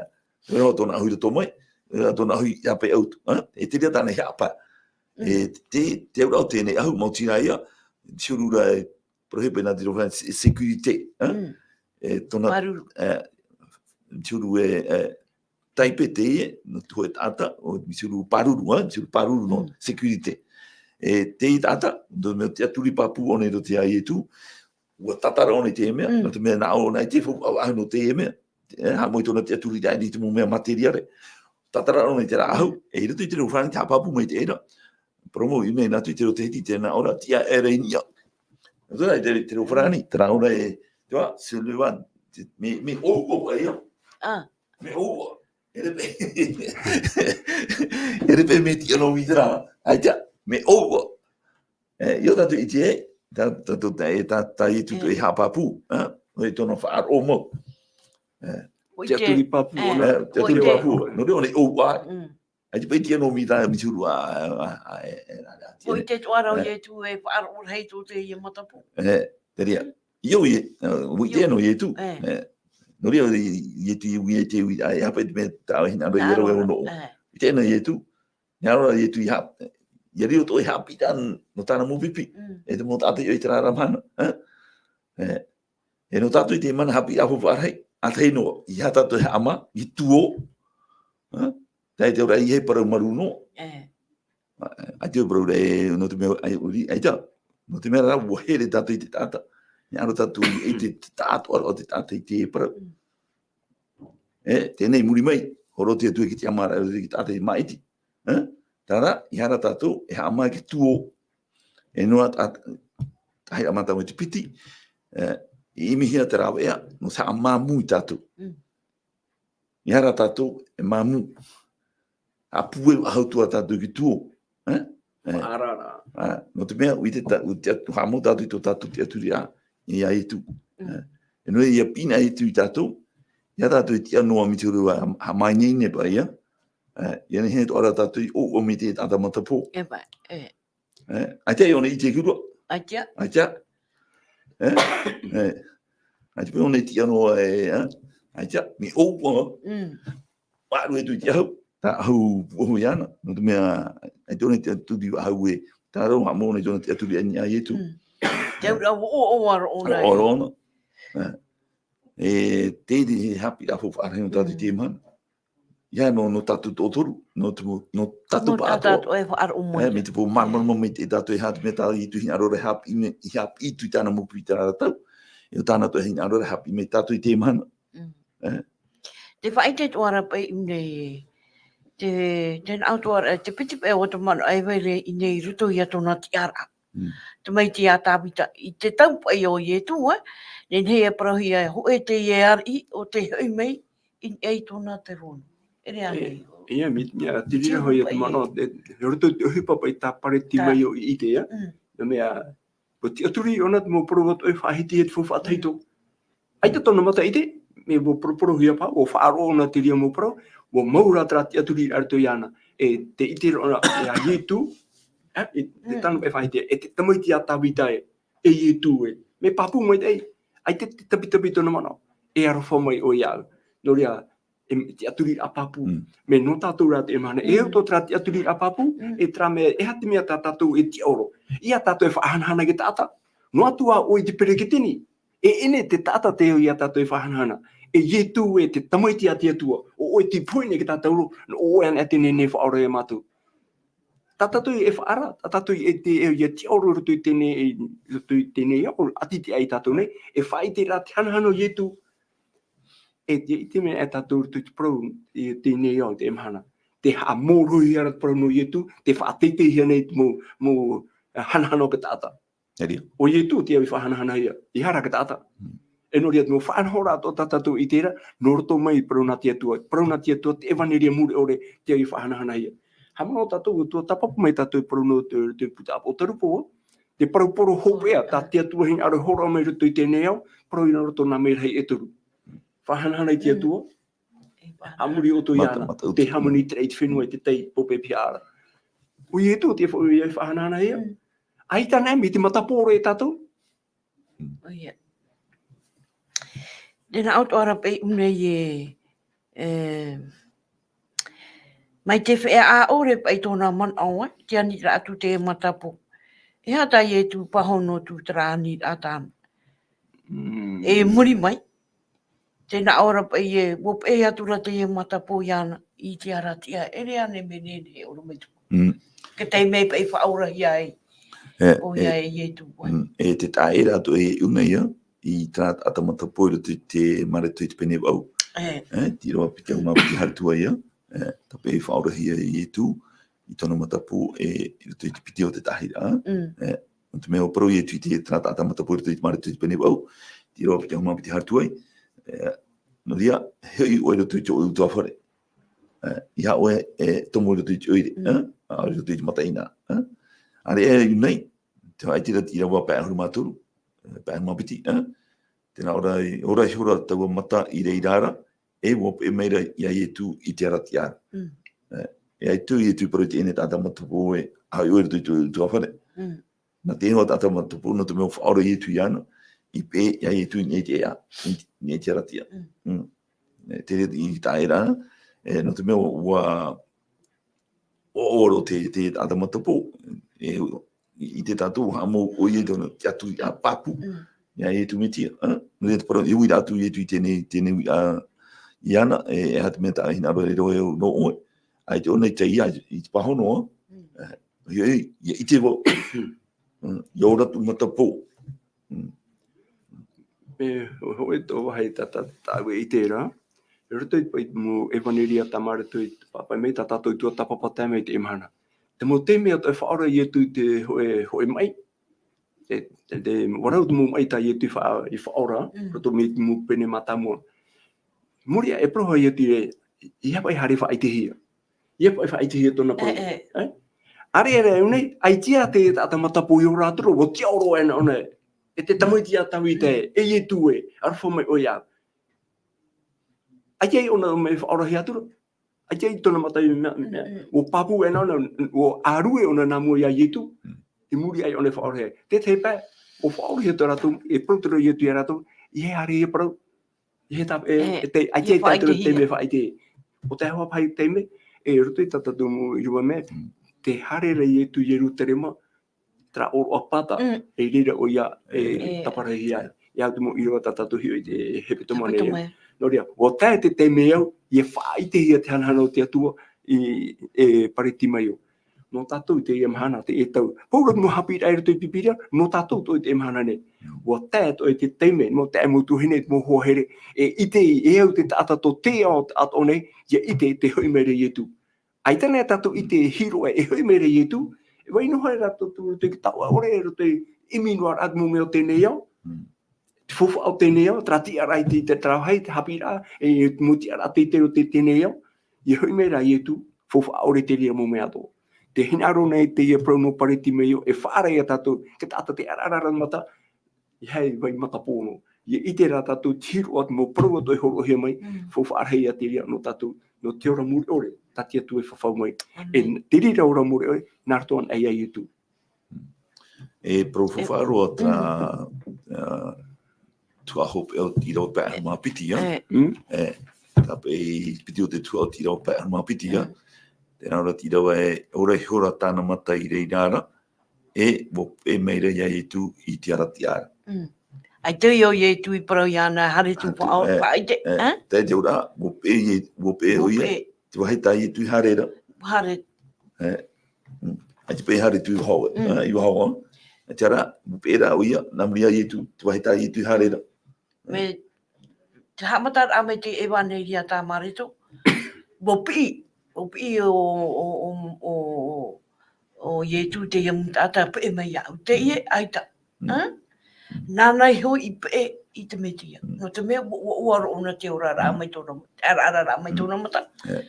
tōna, tōna ʻahu i roto mai, ā, tōna ʻahu i ʻāpeʻe atu, ā. E te reira tāna i haʻapae. Mm. E te, te auraʻa o teie ʻahu, maoti rā ia, te huru rā e parau paʻi nā te aroha sé-, sécurité, ā? Mm. E, tōna, pāruru. E, te huru e, e, taipe teie, nō te hōʻē taʻata, ʻo te huru pāruru, ā, te huru pāruru nō, mm, sécurité. E, teie taʻata, nō te mea tiʻaturi pāpū ʻōna i roto ia Ietu, ʻua tātara ʻōna i teie mea, mm, nō te mea nā ʻōna i te faufaʻa nō teie mea, e, haʻamau i tōna tiʻaturi i te mau mea material. Tātara ʻōna i terā ʻahu, e, i roto i te reo farāni, te haʻapāpū mai i te reira. Parau mau, i ʻō nei nā ʻoutou i te reo tahiti, terā nā ʻō ra, tiʻa ʻere i niʻa. Nō te, i te, te reo farāni, terā nā ʻō ra e, te va, se le va, te, mea, mea ʻōua paʻi ia. Ah. Mea ʻōua. ʻEre paʻi, ʻere paʻi mea tiʻa noa mai terā. ʻAita, mea ʻōua. E, ʻia tātou ʻite ē, tā, tā, tā, tā, e, tā, tā Ietu e haʻapāpū, ā? ʻO tōna faʻaroʻo mau. E, tiʻaturi pāpū ʻōna. E, tiʻaturi pāpū. Nō reira ʻōna i ʻōua. Mm. ʻAita paʻi tiʻa noa mai terā, mai te huru, ā, ā, ā, e, e, ā, ā, ʻo ʻite atoʻa ra ʻo Ietu e faʻaroʻo rahi tō teie matapoʻa. E, te reira. ʻIa, ʻo ʻite, ā, ʻo ʻite noa Ietu. E. E, nō reira, ʻo Ietu, ʻia ʻite, ʻia, ā, e haʻapaʻo i te mea tā hinaʻaro i ʻō ra, ʻō ra. E. ʻO ʻite noa Ietu. Nā reira Ietu i ha-, ʻia riro atoʻa e haʻapiʻiraʻa nō tāna mau pipi. Mm. E te mau taʻata i ʻō i terā ra mahana, ā? E, e nō tātou i teie mahana haʻapiʻiraʻa faufaʻa rahi, ʻa tahi noa, ʻeiaha tātou e haʻamā, i tuō, ā? Tae te auraʻa i ʻeiaha e parau marū noa. E. ʻAita e parau ra e, nō te mea, ʻai, ʻuri, ʻaita. Nō te mea rā, ʻua here tātou i te taʻata. Hinaʻaro tātou i te, te taʻata, ʻo te taʻata i te parau. Mm. E, teie nei i muri mai, hōroʻa atu e te tiʻamāraʻa i te taʻata i māʻiti. E? Terā, ʻeiaha tātou e haʻamā i te tuō. E noa, ā, tahi ra mātou i te piti. E, i ʻimihia te rāveʻa, nō te haʻamāmū ia tātou. Mm. ʻEiaha tātou e māmū. Haʻapūai faʻahou atoʻa tātou i te tuō. E? E. Faʻaara ra. Ā, nō te mea, ʻua ʻite tā-, ʻua tiʻa-, haʻamau tātou i tō tātou tiʻaturiraʻa, ia Ietu. Mm. E. E nō reira, ʻia piʻi na Ietu ia tātou, ʻeiaha tātou e tiʻa noa mai te huru ā, haʻamāineine paʻi ia. E, ʻia nehenehe atoʻa ra tātou i ʻōua mai te taʻata matapoʻa. E paʻi, e. E, ʻaita ʻōna i ʻite i te huru. ʻAita. ʻAita. E, e. ʻAita paʻi ʻōna i tiʻa noa e, e. ʻAita, mea ʻōua. Mm. Faʻaruʻe atu i te ʻahu, tā ʻahu puʻohu iāna, nō te mea, ʻaita ʻōna i tiʻaturi faʻahou e, terā rā haʻamau ʻōna i tōna tiʻaturi i niʻa ia Ietu. Mm. Te auraʻa ʻō, ʻō, ʻō, ʻōna. ʻŌ, ʻōna. E. E, te, te haʻapiʻiraʻa faufaʻa rahi nō tātou i teie mahana. ʻEiaha nō, nō tātou taʻotoru, nō te mo-, nō tātou paʻatoʻa. Nō tātou e faʻaroʻo mai. E, mai te peu māramarama mai te tātou e haʻapiʻi mai tā Ietu hinaʻaro ra e haʻapiʻi mai, i haʻapiʻi atu i tāna mau pipi i terā ra tau. E ʻo tāna atoʻa hinaʻaro ra e haʻapiʻi mai tātou i teie mahana. Mm. E? Te faʻaʻite atoʻa ra paʻi i ʻō nei, te, te nā ʻō atoʻa ra, te piti paʻi o te manaʻo e vai ra i ʻō nei i roto ia tōna tiʻaraʻa. Mm. Tamaiti a Tāvita, i te tau paʻi o Ietu, e? Nehenehe e parauhia, hōʻē teie ariʻi ʻo tē hoʻi mai i niʻa i tōna terōnu. ʻEre ānei? E, ʻia, mai, ʻia, te reira hoʻi ia te manaʻo, e, i roto i te ʻohipa paʻi tā Paretimaio i ʻite, ā? Mm. Nō te mea, ʻua tiʻaturi ʻōna te mau parau atoʻa e faʻahiti e te faufaʻa tahito. ʻAita tōna mataʻi i te, mea ʻua poroporohia paʻi, ʻua faʻaroʻo ʻōna te reira mau parau, ʻua mau rā terā tiʻaturiraʻa i roto iāna. E te ʻite ra ʻōna, e a Ietu, e, e te tano e faʻahiti, e te tamaiti a Tāvita e, e Ietu e. Mea pāpū maitaʻi, ʻaita te tapitapi tōna manaʻo, e aroha mai ʻoe iāʻu. Nō reira, e, tiʻaturiraʻa pāpū. Mm. Mea nō tātou rā teie mahana. Mm. E au tō terā tiʻaturiraʻa pāpū, mm, e terā mea, e aha te mea tā tātou e tiʻaoro. ʻEiaha tātou e faʻahanahana i te taʻata. Noa atu ā ʻoe i te peretiteni. E ʻene te taʻata te au ia tātou e faʻahanahana. E Ietu e te tamaiti a te Atua. ʻO ʻoe te poini i te tātauro, nō ʻoe anaʻe te nehenehe e faʻaora ia mātou. Tā tātou e faʻaara, tā tātou e te, e, ia tiʻaoro i roto i teie, i roto i teie ao, ʻati te ai tātou nei, e faʻaʻite ra te hanahana o Ietu. E te, i te mea e tātou i roto i te parau, i teie ao, i teie mahana. Te haʻamōrohia ra te parau nō Ietu, tē faʻateiteihia nei te mau, mau, eh, hanahana o te taʻata. Nō reira. ʻO Ietu te au i faʻahanahanahia, ʻeiaha rā te taʻata. Mm. E nō reira, te mau faʻanahoraʻa atoʻa tā tātou i ʻite ra, nō roto mai i te parau nā te Atua, parau nā te Atua, te ʻevanelia mure ʻore, te au i faʻahanahanahia. Haʻamanaʻo tātou, ʻua tuatāpapa mai tātou i te parau nō te, te puta ʻāpōsetolo Paula, Te parau poro hopeʻa, tā te Atua hinaʻaro e hōroʻa mai i roto i teie nei ao, parau i roto nā merahi e toru. Faʻahanahana i te Atua, a muri ʻoutou iāna, te hāmani i te raʻi, i te fenua, i te tai, pōpē piha ra. ʻO Ietu, te fa-, ʻoia e faʻahanahana ia. ʻAita nei, mai te matapō ra e tātou. ʻOia. Tēnā ʻoutou ara paʻi ʻū nei e, e, mai te feiā ʻore paʻi tōna manaʻo, e, te aniraʻa atu te matapō. E aha tā Ietu pāhono atu terā aniraʻa tāna. E muri mai. Tēnā ʻō ra paʻi e, ʻua peʻe atu ra teie matapō iāna i te arataʻi, e ʻere ānei mea nehenehe e ʻorometua. Ka tae mai paʻi faʻaorahia ai. E, ʻoia e, e Ietu. E te taʻa ʻē ra atu e ʻuna ia, i terā taʻata matapō i roto i te Mareko i te pene vaʻu. E, te ʻīrava piti ʻahuru mā piti haere atu ai ia. E, tā paʻi faʻaorahia e Ietu, i tōna matapō, e, i roto i te piti o te tahi ra. E, nō te mea ʻua parau Ietu i te, terā taʻata matapō i roto i te Mareko i te pene vaʻu, te ʻīrava piti ʻahuru mā piti haere atu ai. E, nō reira, e hoʻi ʻoe i roto i te ʻutuāfare. E, ʻeiaha ʻoe e tomo i roto i te ʻoire, e? ʻAore i roto i te mataʻeinaʻa, e? ʻĀreʻa e ʻū nei, tē faʻaʻite ra te ʻīrava pae ʻahuru mā toru, e, pae ʻahuru mā piti, e? Tēnā ʻō ra, ʻō ra ihora taua mata i reira ra, e ʻua peʻe mai ra ia Ietu i te arataʻi ra. E, e ʻaita Ietu i parau i teie nei taʻata matapō e, a hoʻi ʻoe i roto i te ʻutuāfare. Nā te ihoa taʻata matapō, nō te mea ʻua faʻaora Ietu iāna, i peʻe ia Ietu i niʻa i te ʻēʻa, i niʻa i te arataʻi. E, te reira i tae ra, e, nō te mea ʻua, ʻua ʻō roa te, te taʻata matapō, e, i te tātou haʻamau ʻoia i tōna tiʻaturiraʻa pāpū, ia Ietu Metia, e? Nō reira te parau, e uiraʻa atu Ietu i teie nei, teie nei uiraʻa iāna, e, e aha te mea tā hinaʻaro e riro e au nō ʻoe, ʻaita ʻōna i tae ia, i te pāhono, e, ʻoia, ʻoia, ʻia ʻite vau. ʻIa ora atu matapō. E, hōʻē atoʻa vāhi tā, tā, tāʻu e ʻite ra. I roto i te mau ʻevanelia tā Mareko i paʻapaʻi mai, tā tātou tuatāpapa tae mai i teie mahana. Te mau taime atoʻa e faʻaora Ietu i te hōʻē, hōʻē maʻi. Te, te, te, ʻua rau te mau maʻi tā Ietu i fa-, i faʻaora, roto mai i te mau pene mātāmua. Muri aʻe e parau Ietu e, ʻeiaha paʻi haere faʻaʻitehia. ʻEiaha paʻi faʻaʻitehia tōna parau. E, e. ʻĀreʻa e ʻū nei, ʻaita te taʻata matapō i ora atu ra, ʻua tiʻa roa ʻōna, ʻōna e. E te tamaiti a Tāvita e, e Ietu e, aroha mai ʻoe iāʻu. ʻAita ʻōna mea faʻaorahia atu ra. ʻAita tōna mata i mea, mea. ʻUa pāpū ʻōna, ʻōna, ʻua ʻārue ʻōna nā mua ia Ietu. I muri aʻe ʻōna e faʻaorahia. Te tahi pae, ʻua faʻaorahia atu rātou, e parau atu ra Ietu ia rātou, ʻeiaha e haere ia parau. ʻEiaha tā, e, e te, ʻaita e tae atu ra te mea faʻaʻite. ʻO te aha paʻi te mea, e roto i tā tātou mau ʻīrava mea, tē haere ra Ietu i Ierutarema, terā ʻōroʻa Pāta, e reira ʻoia, e taparahi ai. E au te mau ʻīrava tā tātou hiʻo i te hepetoma nei. Nō reira, ʻua tae te taime au, ʻia faʻaʻitehia te hanahana o te Atua i, e Paretimaio. Nō tātou i teie mahana, te e tau. Paʻi ra te mau haʻapiʻiraʻa i roto i te Pīpīria, nō tātou atoʻa i teie mahana nei. ʻUa tae atoʻa i te taime, nō te mau tuahine, te mau hoa here, e ʻite, e au te taʻata tō te ao, taʻata ʻō nei, ʻia ʻite te hoʻi mai ra Ietu. ʻAita nei tātou i ʻite e hiʻo ē, e hoʻi mai ra Ietu, e vai noa ai rātou i roto i te taoʻa ʻore, i roto i te ʻimi noa ra te mau mea o teie nei ao. Te faufaʻa o teie nei ao, terā tiʻaraʻa i te, te, terā vāhi, te haʻapiʻiraʻa, e, te mau tiʻaraʻa teitei o te, teie nei ao, ʻia hoʻi mai ra Ietu, faufaʻa ʻore te reira mau mea atoʻa. Tē hinaʻaro nei teie parau nō Paretimaio, e faʻaara ia tātou, te taʻata tē ʻaraʻara ra mata, ʻeiaha e vai matapō noa. ʻIa ʻite ra tātou te hiʻo atu mau parau atoʻa e hōroʻahia mai, faufaʻa rahi ia te reira nō tātou, nō te ora mure ʻore, tā te Atua e fafau mai. E te reira ora mure ʻore, nā roto anaʻe ia Ietu. E parau faufaʻa roa terā, ā, tuhaʻa hopeʻa o te ʻīrava pae ʻahuru mā piti, ā? E, tā paʻi piti o te tuhaʻa o te ʻīrava pae ʻahuru mā piti, ā? Tē nā ʻō ra te ʻīrava e, ʻō ra ihora tāna mata i reira ra, e, ʻua peʻe mai ra ia Ietu i te arataʻi ra. ʻAita ʻo Ietu i parau iāna, haere atu faʻa-, faʻaʻite, ā? Tae te ora, ʻua peʻe, ʻua peʻe ʻoia. Te vāhi tā Ietu i haere ra. Haere. E, mm. ʻAita paʻi haere atu i vaho, e, i vaho. E te ara, ʻua peʻe ra ʻoia, nā muri ia Ietu, te vāhi tā Ietu i haere ra. Mai te haʻamataraʻa mai te ʻEvaneria tā Mareko. ʻUa piʻi, ʻua piʻi ʻo, ʻo, ʻo, ʻo, ʻo Ietu i teie mau taʻata peʻe mai iāʻu. Teie, ʻaita. Nāna iho i peʻe i te Metia. Nō te mea, ʻua, ʻua, ʻua roa ʻōna te oraraʻa mai tōna, te ʻaraʻararaʻa mai tōna mata. E,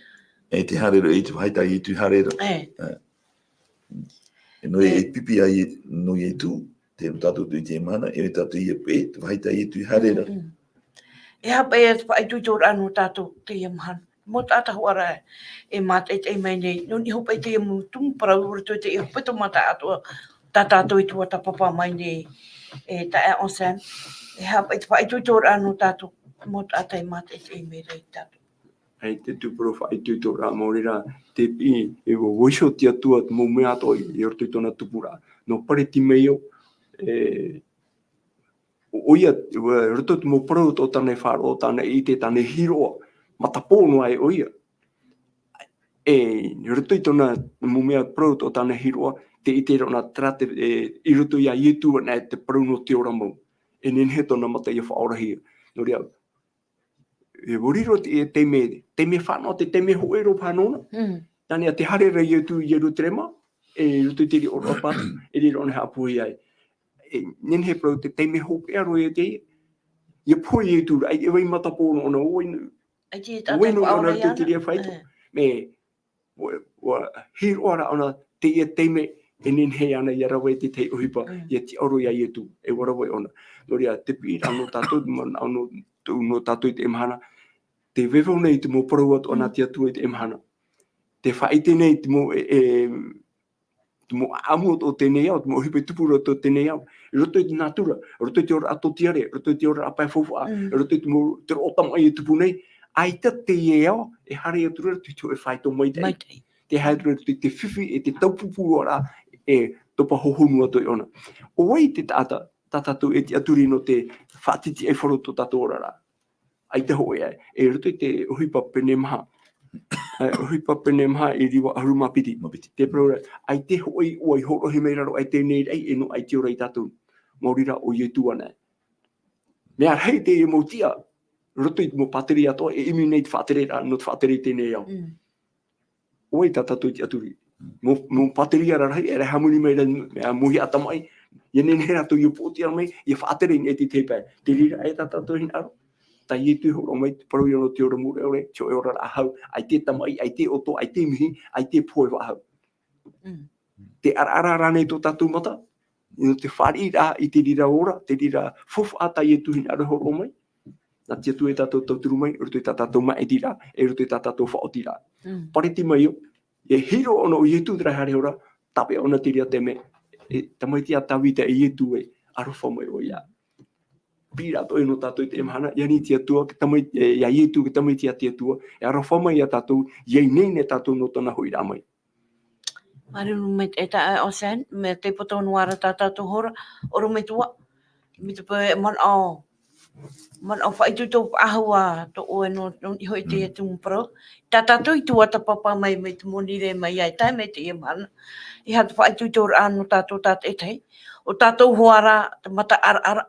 e te haere ra, e te vāhi tā Ietu i haere ra. E. E. E nō e pipi ai, nō Ietu, te tātou tui te mahana, e tātou ia pē, te vāhi tā Ietu i haere ra. Mm, mm. E aha paʻi te faʻaitoitoraʻa nō tātou teie mahana? Mau taʻata hoʻi rā e mātaʻitaʻi mai nei, nō niʻa hoʻi paʻi teie mau tumu parau, ʻo rātou te hepetoma taʻatoʻa, tā tātou i tuatāpapa mai nei, e taeaʻe Anselme. E aha paʻi te faʻaitoitoraʻa nō tātou, mau taʻata e mātaʻitaʻi mai ra ia tātou. ʻAita te parau faʻaitoitoraʻa, maori rā, te piʻi, e ʻua vaiiho te Atua te mau mea atoʻa i roto i tōna tupuraʻa. Nō Paratimeio, e, ʻo, ʻoia, e, roto i te mau parau atoʻa tāna i faʻaroʻo, tāna i ʻite, tāna i hiroʻa, matapō noa ai ʻoia. E, roto i tōna mau mea parau atoʻa tāna i hiroʻa, tē ʻite ra ʻōna terā te, e, i roto ia Ietu anaʻe te parau nō te ora mau. E nehenehe tōna mata ia faʻaorahia. Nō reira, e ʻua riro te, e taime, taime fānaʻo, te taime hōʻē roa paha nōna. Mm. Nā niʻa te haere ra Ietu i Ierutarema, e roto i te riʻi ʻōroʻa pātū, e riro ʻōna e haʻapohe ai. E nehenehe parau te taime hopeʻa roa ia teie. Ia pohe Ietu ra, e vai matapō nōna, ʻo vai nō, ʻAita e ʻo vai nō ʻōna tāʻu i te reira fāito. E. Mea, ʻua, ʻua hiroʻa ra ʻōna teie taime e nehenehe ana ia rave i te tahi ʻohipa, Mm. ia tiʻaoro ia Ietu, e ʻua rave ʻōna. Nō reira, te piʻiraʻa nō tātou, ma-, nō, nō, nō tātou i teie mahana, tē vaivau nei te mau parau atoʻa nā Mm. te Atua i teie mahana. Tē faʻaʻite nei te mau, e, e, te mau ʻāʻamu o teie nei ao, te mau ʻohipa e tupu ra i teie nei ao. I roto i te nātura, i roto i te oraraʻa tōtiare, i roto i te oraraʻa pae faufaʻa, Mm. i roto i te mau, te roʻo tamaʻi e tupu nei, ʻaita teie ao, e haere atu ra i te hōʻē fāito maitaʻi. Maitaʻi. Tē haere atu ra i te fifi, e te taupupūraʻa, e topa hohonu atoʻa ʻōna. ʻO vai te taʻata, tā tātou e tiʻaturi nō te faʻatitiʻaifaro tō tātou oraraʻa. ʻAita hōʻē ā, e roto i te ʻohipa pene maha. E, ʻohipa pene maha ʻīrava ʻahuru mā piti. Mā piti. Te parau ra, ʻaita hōʻē iʻoa i hōroʻahia mai i raro aʻe i teie nei raʻi, e nō ʻaita e ora ia tātou. Maori rā ʻo Ietu anaʻe. Mea rahi teie mau tiʻa, roto i te mau pātireia atoʻa, e ʻimi nei te faʻatereraʻa, nō te faʻatere i teie nei ao. Mm. ʻO vai tā tātou i tiʻaturi. Mau, mau pātireia rarahi, e rave haʻamori mai ra, mea mau hiʻa tamaʻi, ia nehenehe rātou ia pōtiʻa mai, ia faʻatere i niʻa i te tahi pae. Te reira ē tā tātou hinaʻaro. Tā Ietu i hōroʻa mai, te parau ia nō te ora mure ʻore, te hōʻē oraraʻa hau, ʻaita e tamaʻi, ʻaita e ʻoto, ʻaita e mihi, ʻaita e pohe faʻahou. Mm. Te ʻaraʻara rānei tō tātou mata, nō te fāriʻiraʻa i te reira ora, te reira faufaʻa tā Ietu hinaʻaro e hōroʻa mai. Nā te Atua ia tātou tauturu mai, i roto i tā tātou māʻitiraʻa, e i roto i tā tātou faʻaotiraʻa. Mm. Paratimeio, e hiroʻa ʻōna ʻo Ietu terā e haere ora, tāpeʻa ʻōna i te reira taime, e tamaiti a Tavita, e Ietu ē, aroha mai ʻoe iāʻu. Piʻiraʻa atoʻa nō tātou i teie mahana, ia ani te Atua, ke tamai-, e, ia Ietu, ke tamaiti a te Atua, e aroha mai ia tātou, ia ineine tātou nō tōna hoʻiraʻa mai. Māuruuru maitaʻi e taeaʻe Anselme, mea tei poto noa ra tā tātou hora, ʻorometua, mai te peu e manaʻo, manaʻo faʻaitoito faʻahou ā tō ʻoe nō, nō niʻa hoʻi i teie tumu parau. Tā tātou i tuatāpapa mai, mai te moni rē mai ai, tae mai teie mahana. E aha te faʻaitoitoraʻa nō tātou tātaʻitahi. ʻO tātou hoʻi rā, te mata ʻaraʻara,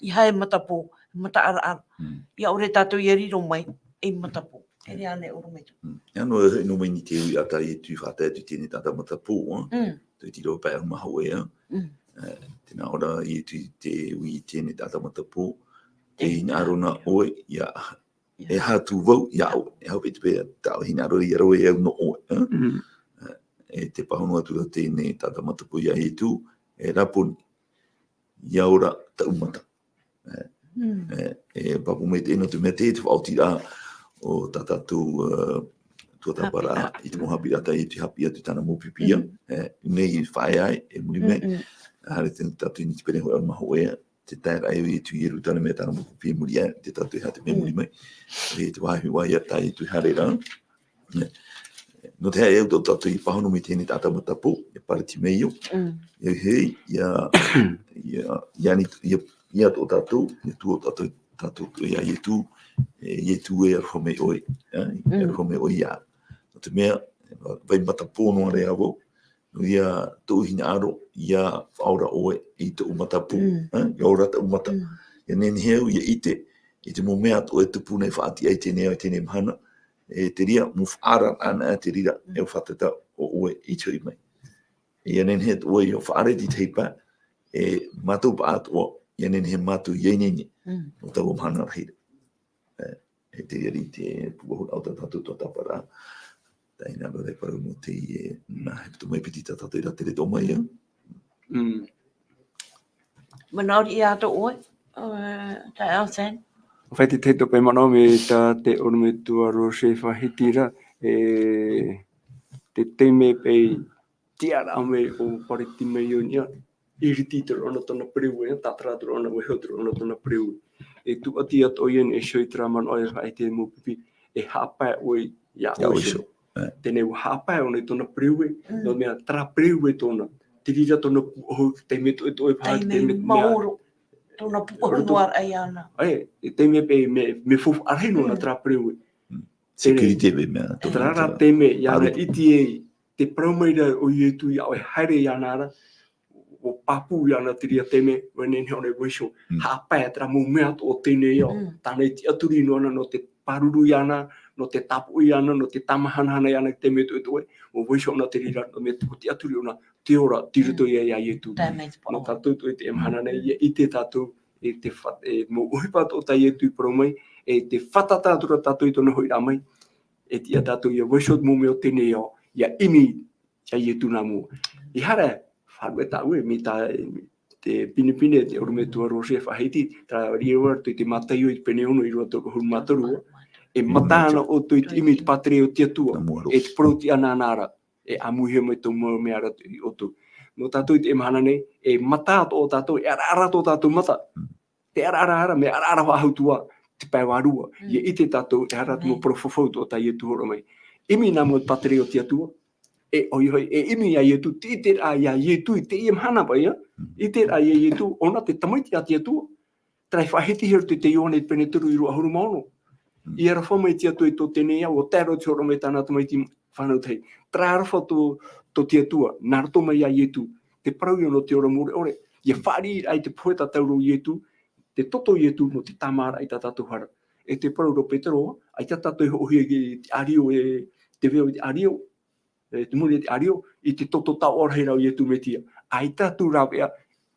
ʻeiaha e matapō, mata ʻaraʻara. Mm. ʻIa ʻore tātou ia riro mai, ei matapō. E riro ānei ʻorometua. Mm. E ʻano e hoʻi noa mai i te ui a tā Ietu i faʻatae atu i teie nei taʻata matapō, ā? Mm. Tō te reo pae ʻahuru mā hōʻē, ā? Mm. E, tē nā ʻō ra Ietu i te ui i teie nei taʻata matapō, tē hinaʻaro na ʻoe iāʻu. E aha atu vau iāʻu, e aha paʻi te peu tāʻu e hinaʻaro ia rave au nō ʻoe, ā? Mm. E, e tē pāhono atu ra teie nei taʻata matapō ia Ietu, e Raponi, ʻia ora taʻu mata. E, Mm. e, e pāpū maitaʻi nō te mea te, te faʻaotiraʻa o tā tātou, e, tuatāpaparaʻa, Haʻapiʻiraʻa. I te mau haʻapiʻiraʻa tā Ietu i haʻapiʻi atu i tāna mau pipi ïa. Mm. E, nei i faʻaea ai, e muri mai. Mm, mm. Haere atu tātou i niʻa i te pene hōʻē ʻahuru mā hōʻē, te taeraʻa o Ietu i Ierutarema e tāna mau pipi e muri aʻe, tē tātou e haere atu i muri mai. Mm. E te vāhi hoʻi ïa tā Ietu i haere ra. Nō te aha e au tō tātou i pāhono mai i teie nei taʻata matapō, e Paratimeio. Mm. E hei, ʻia, ʻia, ʻia ani, ʻia, ʻia tō tātou, ʻia tuʻu tātou, tātou ia Ietu, e Ietu e aroha mai ʻoe, e, Mm. aroha mai ʻoe iāʻu. Nō te mea, vai matapō noa ra vau, nō reira tōʻu hinaʻaro, ʻia faʻaora ʻoe i tōʻu matapō, Mm. e, ʻia ora taʻu mata. Mm. ʻIa nehenehe au, ʻia ʻite, i te mau mea atoʻa e tupu nei faʻatiʻa i teie nei, i teie nei mahana, e te reira, mau faʻaararaʻa anaʻe te reira, Mm. e faʻatata ʻo ʻoe i te hoʻi mai. ʻIa nehenehe ʻoe ʻia faʻaara i te tahi pae, e mātou paʻatoʻa, ʻia nehenehe mātou ʻia ineine, Mm. nō taua mahana rahi ra. E, e te reira te pūʻohu o tā tātou tuatāpaparaʻa. Tae ina vau e parau mō teie, nā, he putu mai piti tā tātou i rā tere tō mai au. Mm. Manaʻo ia tō ʻoe, ē, taeaʻe Sen. Fai te tahi tō pae manaʻo mai tā te ʻorometua Roger Fahiti ra, e, te taime paʻi tiʻaraʻa mai ʻo Paritimoeo ia, ʻiriti atu ra ʻōna tōna pereue, tātara atu ra ʻōna, vaiiho atu ra ʻōna tōna pereue. E tūʻati atu ʻoia e hiʻo i terā manaʻo e faʻaʻite mau pipi, e haʻapae ʻoe ia, ia ʻoe iho. Iho. Ē. Teie ʻua haʻapae ʻōna i tōna pereue, mm, nō te mea terā pereue tōna. Te reira tōna pūʻohu, taime toʻetoʻe e faʻaʻite, taime te mea maoro. Tōna pūʻohu roto noa raʻa iāna. Ē, e taime paʻi mea, mea faufaʻa rahi noa na, mm, terā pereue. Mm. Teie, sécurité paʻi mea, tō terā rā, terā taime, iāna ʻite ai, tē parau mai ra ʻo Ietu ia ʻoe haere iāna ra, ʻua pāpū iāna te reira taime, ʻua nehenehe ʻōna e vaiiho, mm, haʻapae terā mau mea atoʻa o teie nei ao. Mm. Tāna e tiʻaturi noa na nō te pāruru iāna, nō te tāpoʻi iāna, nō te tāmahanahana iāna i te taime toʻetoʻe, ʻua vaiiho ʻōna te reira, nō te mea ʻua tiʻaturi ʻōna te ora tei roto, mm, ia, ia Ietu. Tae mai te paʻari. Nō tātou atoʻa i teie mahana nei, mm, ʻia ʻite tātou, e te fa-, e mau ʻohipa atoʻa tā Ietu i parau mai, e tē fātata atu ra tātou i tōna hoʻiraʻa mai, e tiʻa tātou ʻia vaiiho te mau mea o teie nei ao, ʻia ʻimi ia Ietu nā mua. ʻEiaha, faʻaruʻe tāʻu ē, mai tā te pinepine, te ʻorometua Roger Fahiti, terā riro atu i te Mataio i te pene ono, ʻīrava toru ʻahuru mā toru, e mata ana ʻoutou i te ʻimi i te pātireia o te Atua, nā mua roa, e te parau tiʻa nāna ra, e ʻāmuihia mai tō mau mea ra ia ʻoutou. Nō tātou i teie mahana nei, e mata atoʻa tātou, e araara atoʻa tātou mata. Mm. Te araara ra, mea araara faʻahou atoʻa te pae vārua. Mm. ʻIa ʻite tātou, e aha rā te mau, amen, parau fafau atoʻa tā Ietu i hōroʻa mai. ʻImi nā mua i te pātireia o te Atua, e ʻoia hoʻi, e ʻimi ia Ietu, te ʻiteraʻa ia Ietu i teie mahana paʻi, ā? Mm. ʻIteraʻa ia Ietu, ʻōna te Tamaiti a te Atua. Terā i faʻahitihia i roto i te Ioane i te pene toru, ʻīrava ʻahuru mā ono. Mm. I aroha mai te Atua i tō teie nei ao, ʻua tae roa i te hōroʻa mai tāna Tamaiti fānau tahi. Terā aroha tō, tō te Atua, nā roto mai ia Ietu. Te parau ia nō te ora mure ʻore. ʻIa fāriʻi ai te pohe tatauro o Ietu, te toto o Ietu nō te tāmāraʻa i tā tātou hara. E te parau ra ʻo Petero, ʻaita tātou e hoʻohia i te ʻārio, e te veo i te ʻārio, e te moni i te ʻārio, i te toto taoʻa rahi ra o Ietu Metia. ʻAita atu rāveʻa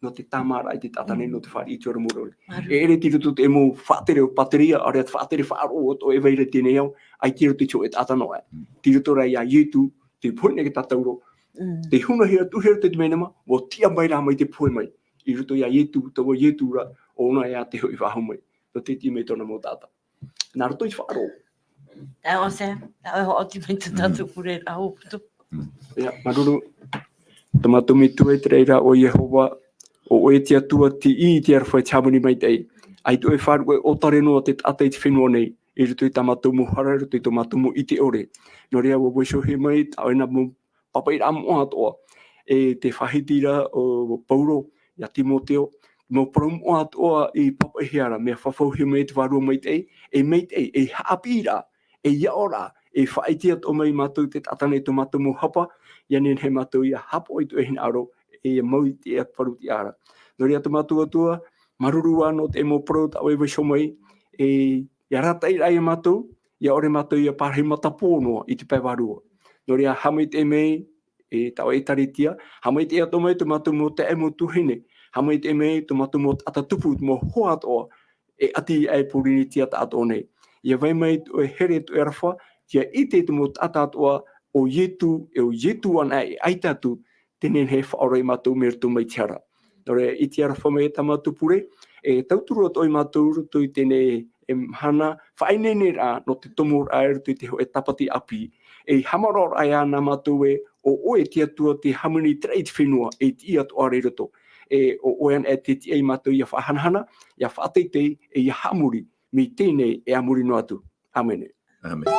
nō te tāmāraʻa i te taʻata nei, nō te fāriʻi i te ora mure ʻore. Māuruuru. E ʻere tei roto te mau faʻatere o pātireia, ʻaore rā te faʻatere faʻaroʻo atoʻa e vai ra i teie nei ao, ʻaita tei roto i te hōʻē taʻata noa. Mm. Tei roto rā ia Ietu, tei pohe nei te tatauro. Mm. Tei hunahia atu, i roto i te mea nā mua, ʻua tiʻa mai rā mai te pohe mai. I roto ia Ietu, taua Ietu ra, ʻōna ia te hoʻi faʻahou mai. Nō te tiʻa mai tōna mau taʻata. Nā roto i te faʻaroʻo. Taeaʻe Sen, taeaʻe, e hoʻi mai tō tātou pure ra, ʻo Putu. Mm. ʻIa, māuruuru. Tā mātou Metua i te raʻi ra ʻo Iehova, ʻo ʻoe te Atua, te ʻī i te aroha, te hāmani maitaʻi. ʻAita ʻoe e faʻaruʻe ʻōtare noa te taʻata i te fenua nei, i roto i tā mātou mau hara, i roto i tō mātou mau ʻite ʻore. Nō reira, ʻua vaiihohia mai, tā ʻoe nā mau pāpaʻiraʻa moʻa atoʻa, e te faʻahiti ra ʻo Paulo ia Timoteo, mau parau moʻa atoʻa i pāpaʻihia ra, mea fafauhia mai te Vārua Maitaʻi, e maitaʻi, e haʻapiʻiraʻa, e aʻoraʻa, e faʻaʻite atoʻa mai mātou te taʻata nei tō mātou mau hapa, ʻia nehenehe mātou ʻia haʻapaʻo i tō ʻoe hinaʻaro, e ʻia mau i te parau tiʻa ra. Nō reira tō mātou Atua, māuruuru ā nō te mau parau tā ʻoe e vaiiho mai, e ʻia arataʻi rā ia mātou, ʻia ʻore mātou ʻia pārahi matapō noa i te pae vārua. Nō reira, haʻamaitaʻi mai, e, tā ʻoe ʻĒtārētia, haʻamaitaʻi atoʻa mai tō mātou mau taeaʻe, mau tuahine, haʻamaitaʻi mai tō mātou mau taʻata tupu, te mau hoa atoʻa, e ʻati aʻe Pōrīnetia taʻatoʻa nei. ʻIa vai mai tō ʻoe here, tō ʻoe aroha, ʻia ʻite te mau taʻata atoʻa ʻo Ietu, e ʻo Ietu anaʻe e ʻaita atu, tē nehenehe e faʻaora ia mātou mai roto mai te hara. Nō reira, i te aroha mai tā mātou pure, e tauturu atoʻa ia mātou i roto i teie nei mahana faʻaineineraʻa nō te tomoraʻa i roto i te hōʻē tāpati ʻāpī. E haʻamāuruuru ā nā mātou ē, ʻo ʻoe te Atua tē hāmani i te raʻi i te fenua, e te ʻī atoʻa ra i roto. E ʻo ʻoe anaʻe tē tiʻa ia mātou ʻia faʻahanahana, ʻia faʻateitei, e ʻia haʻamori, mai teie nei e a muri noa atu. ʻĀmene. ʻĀmene.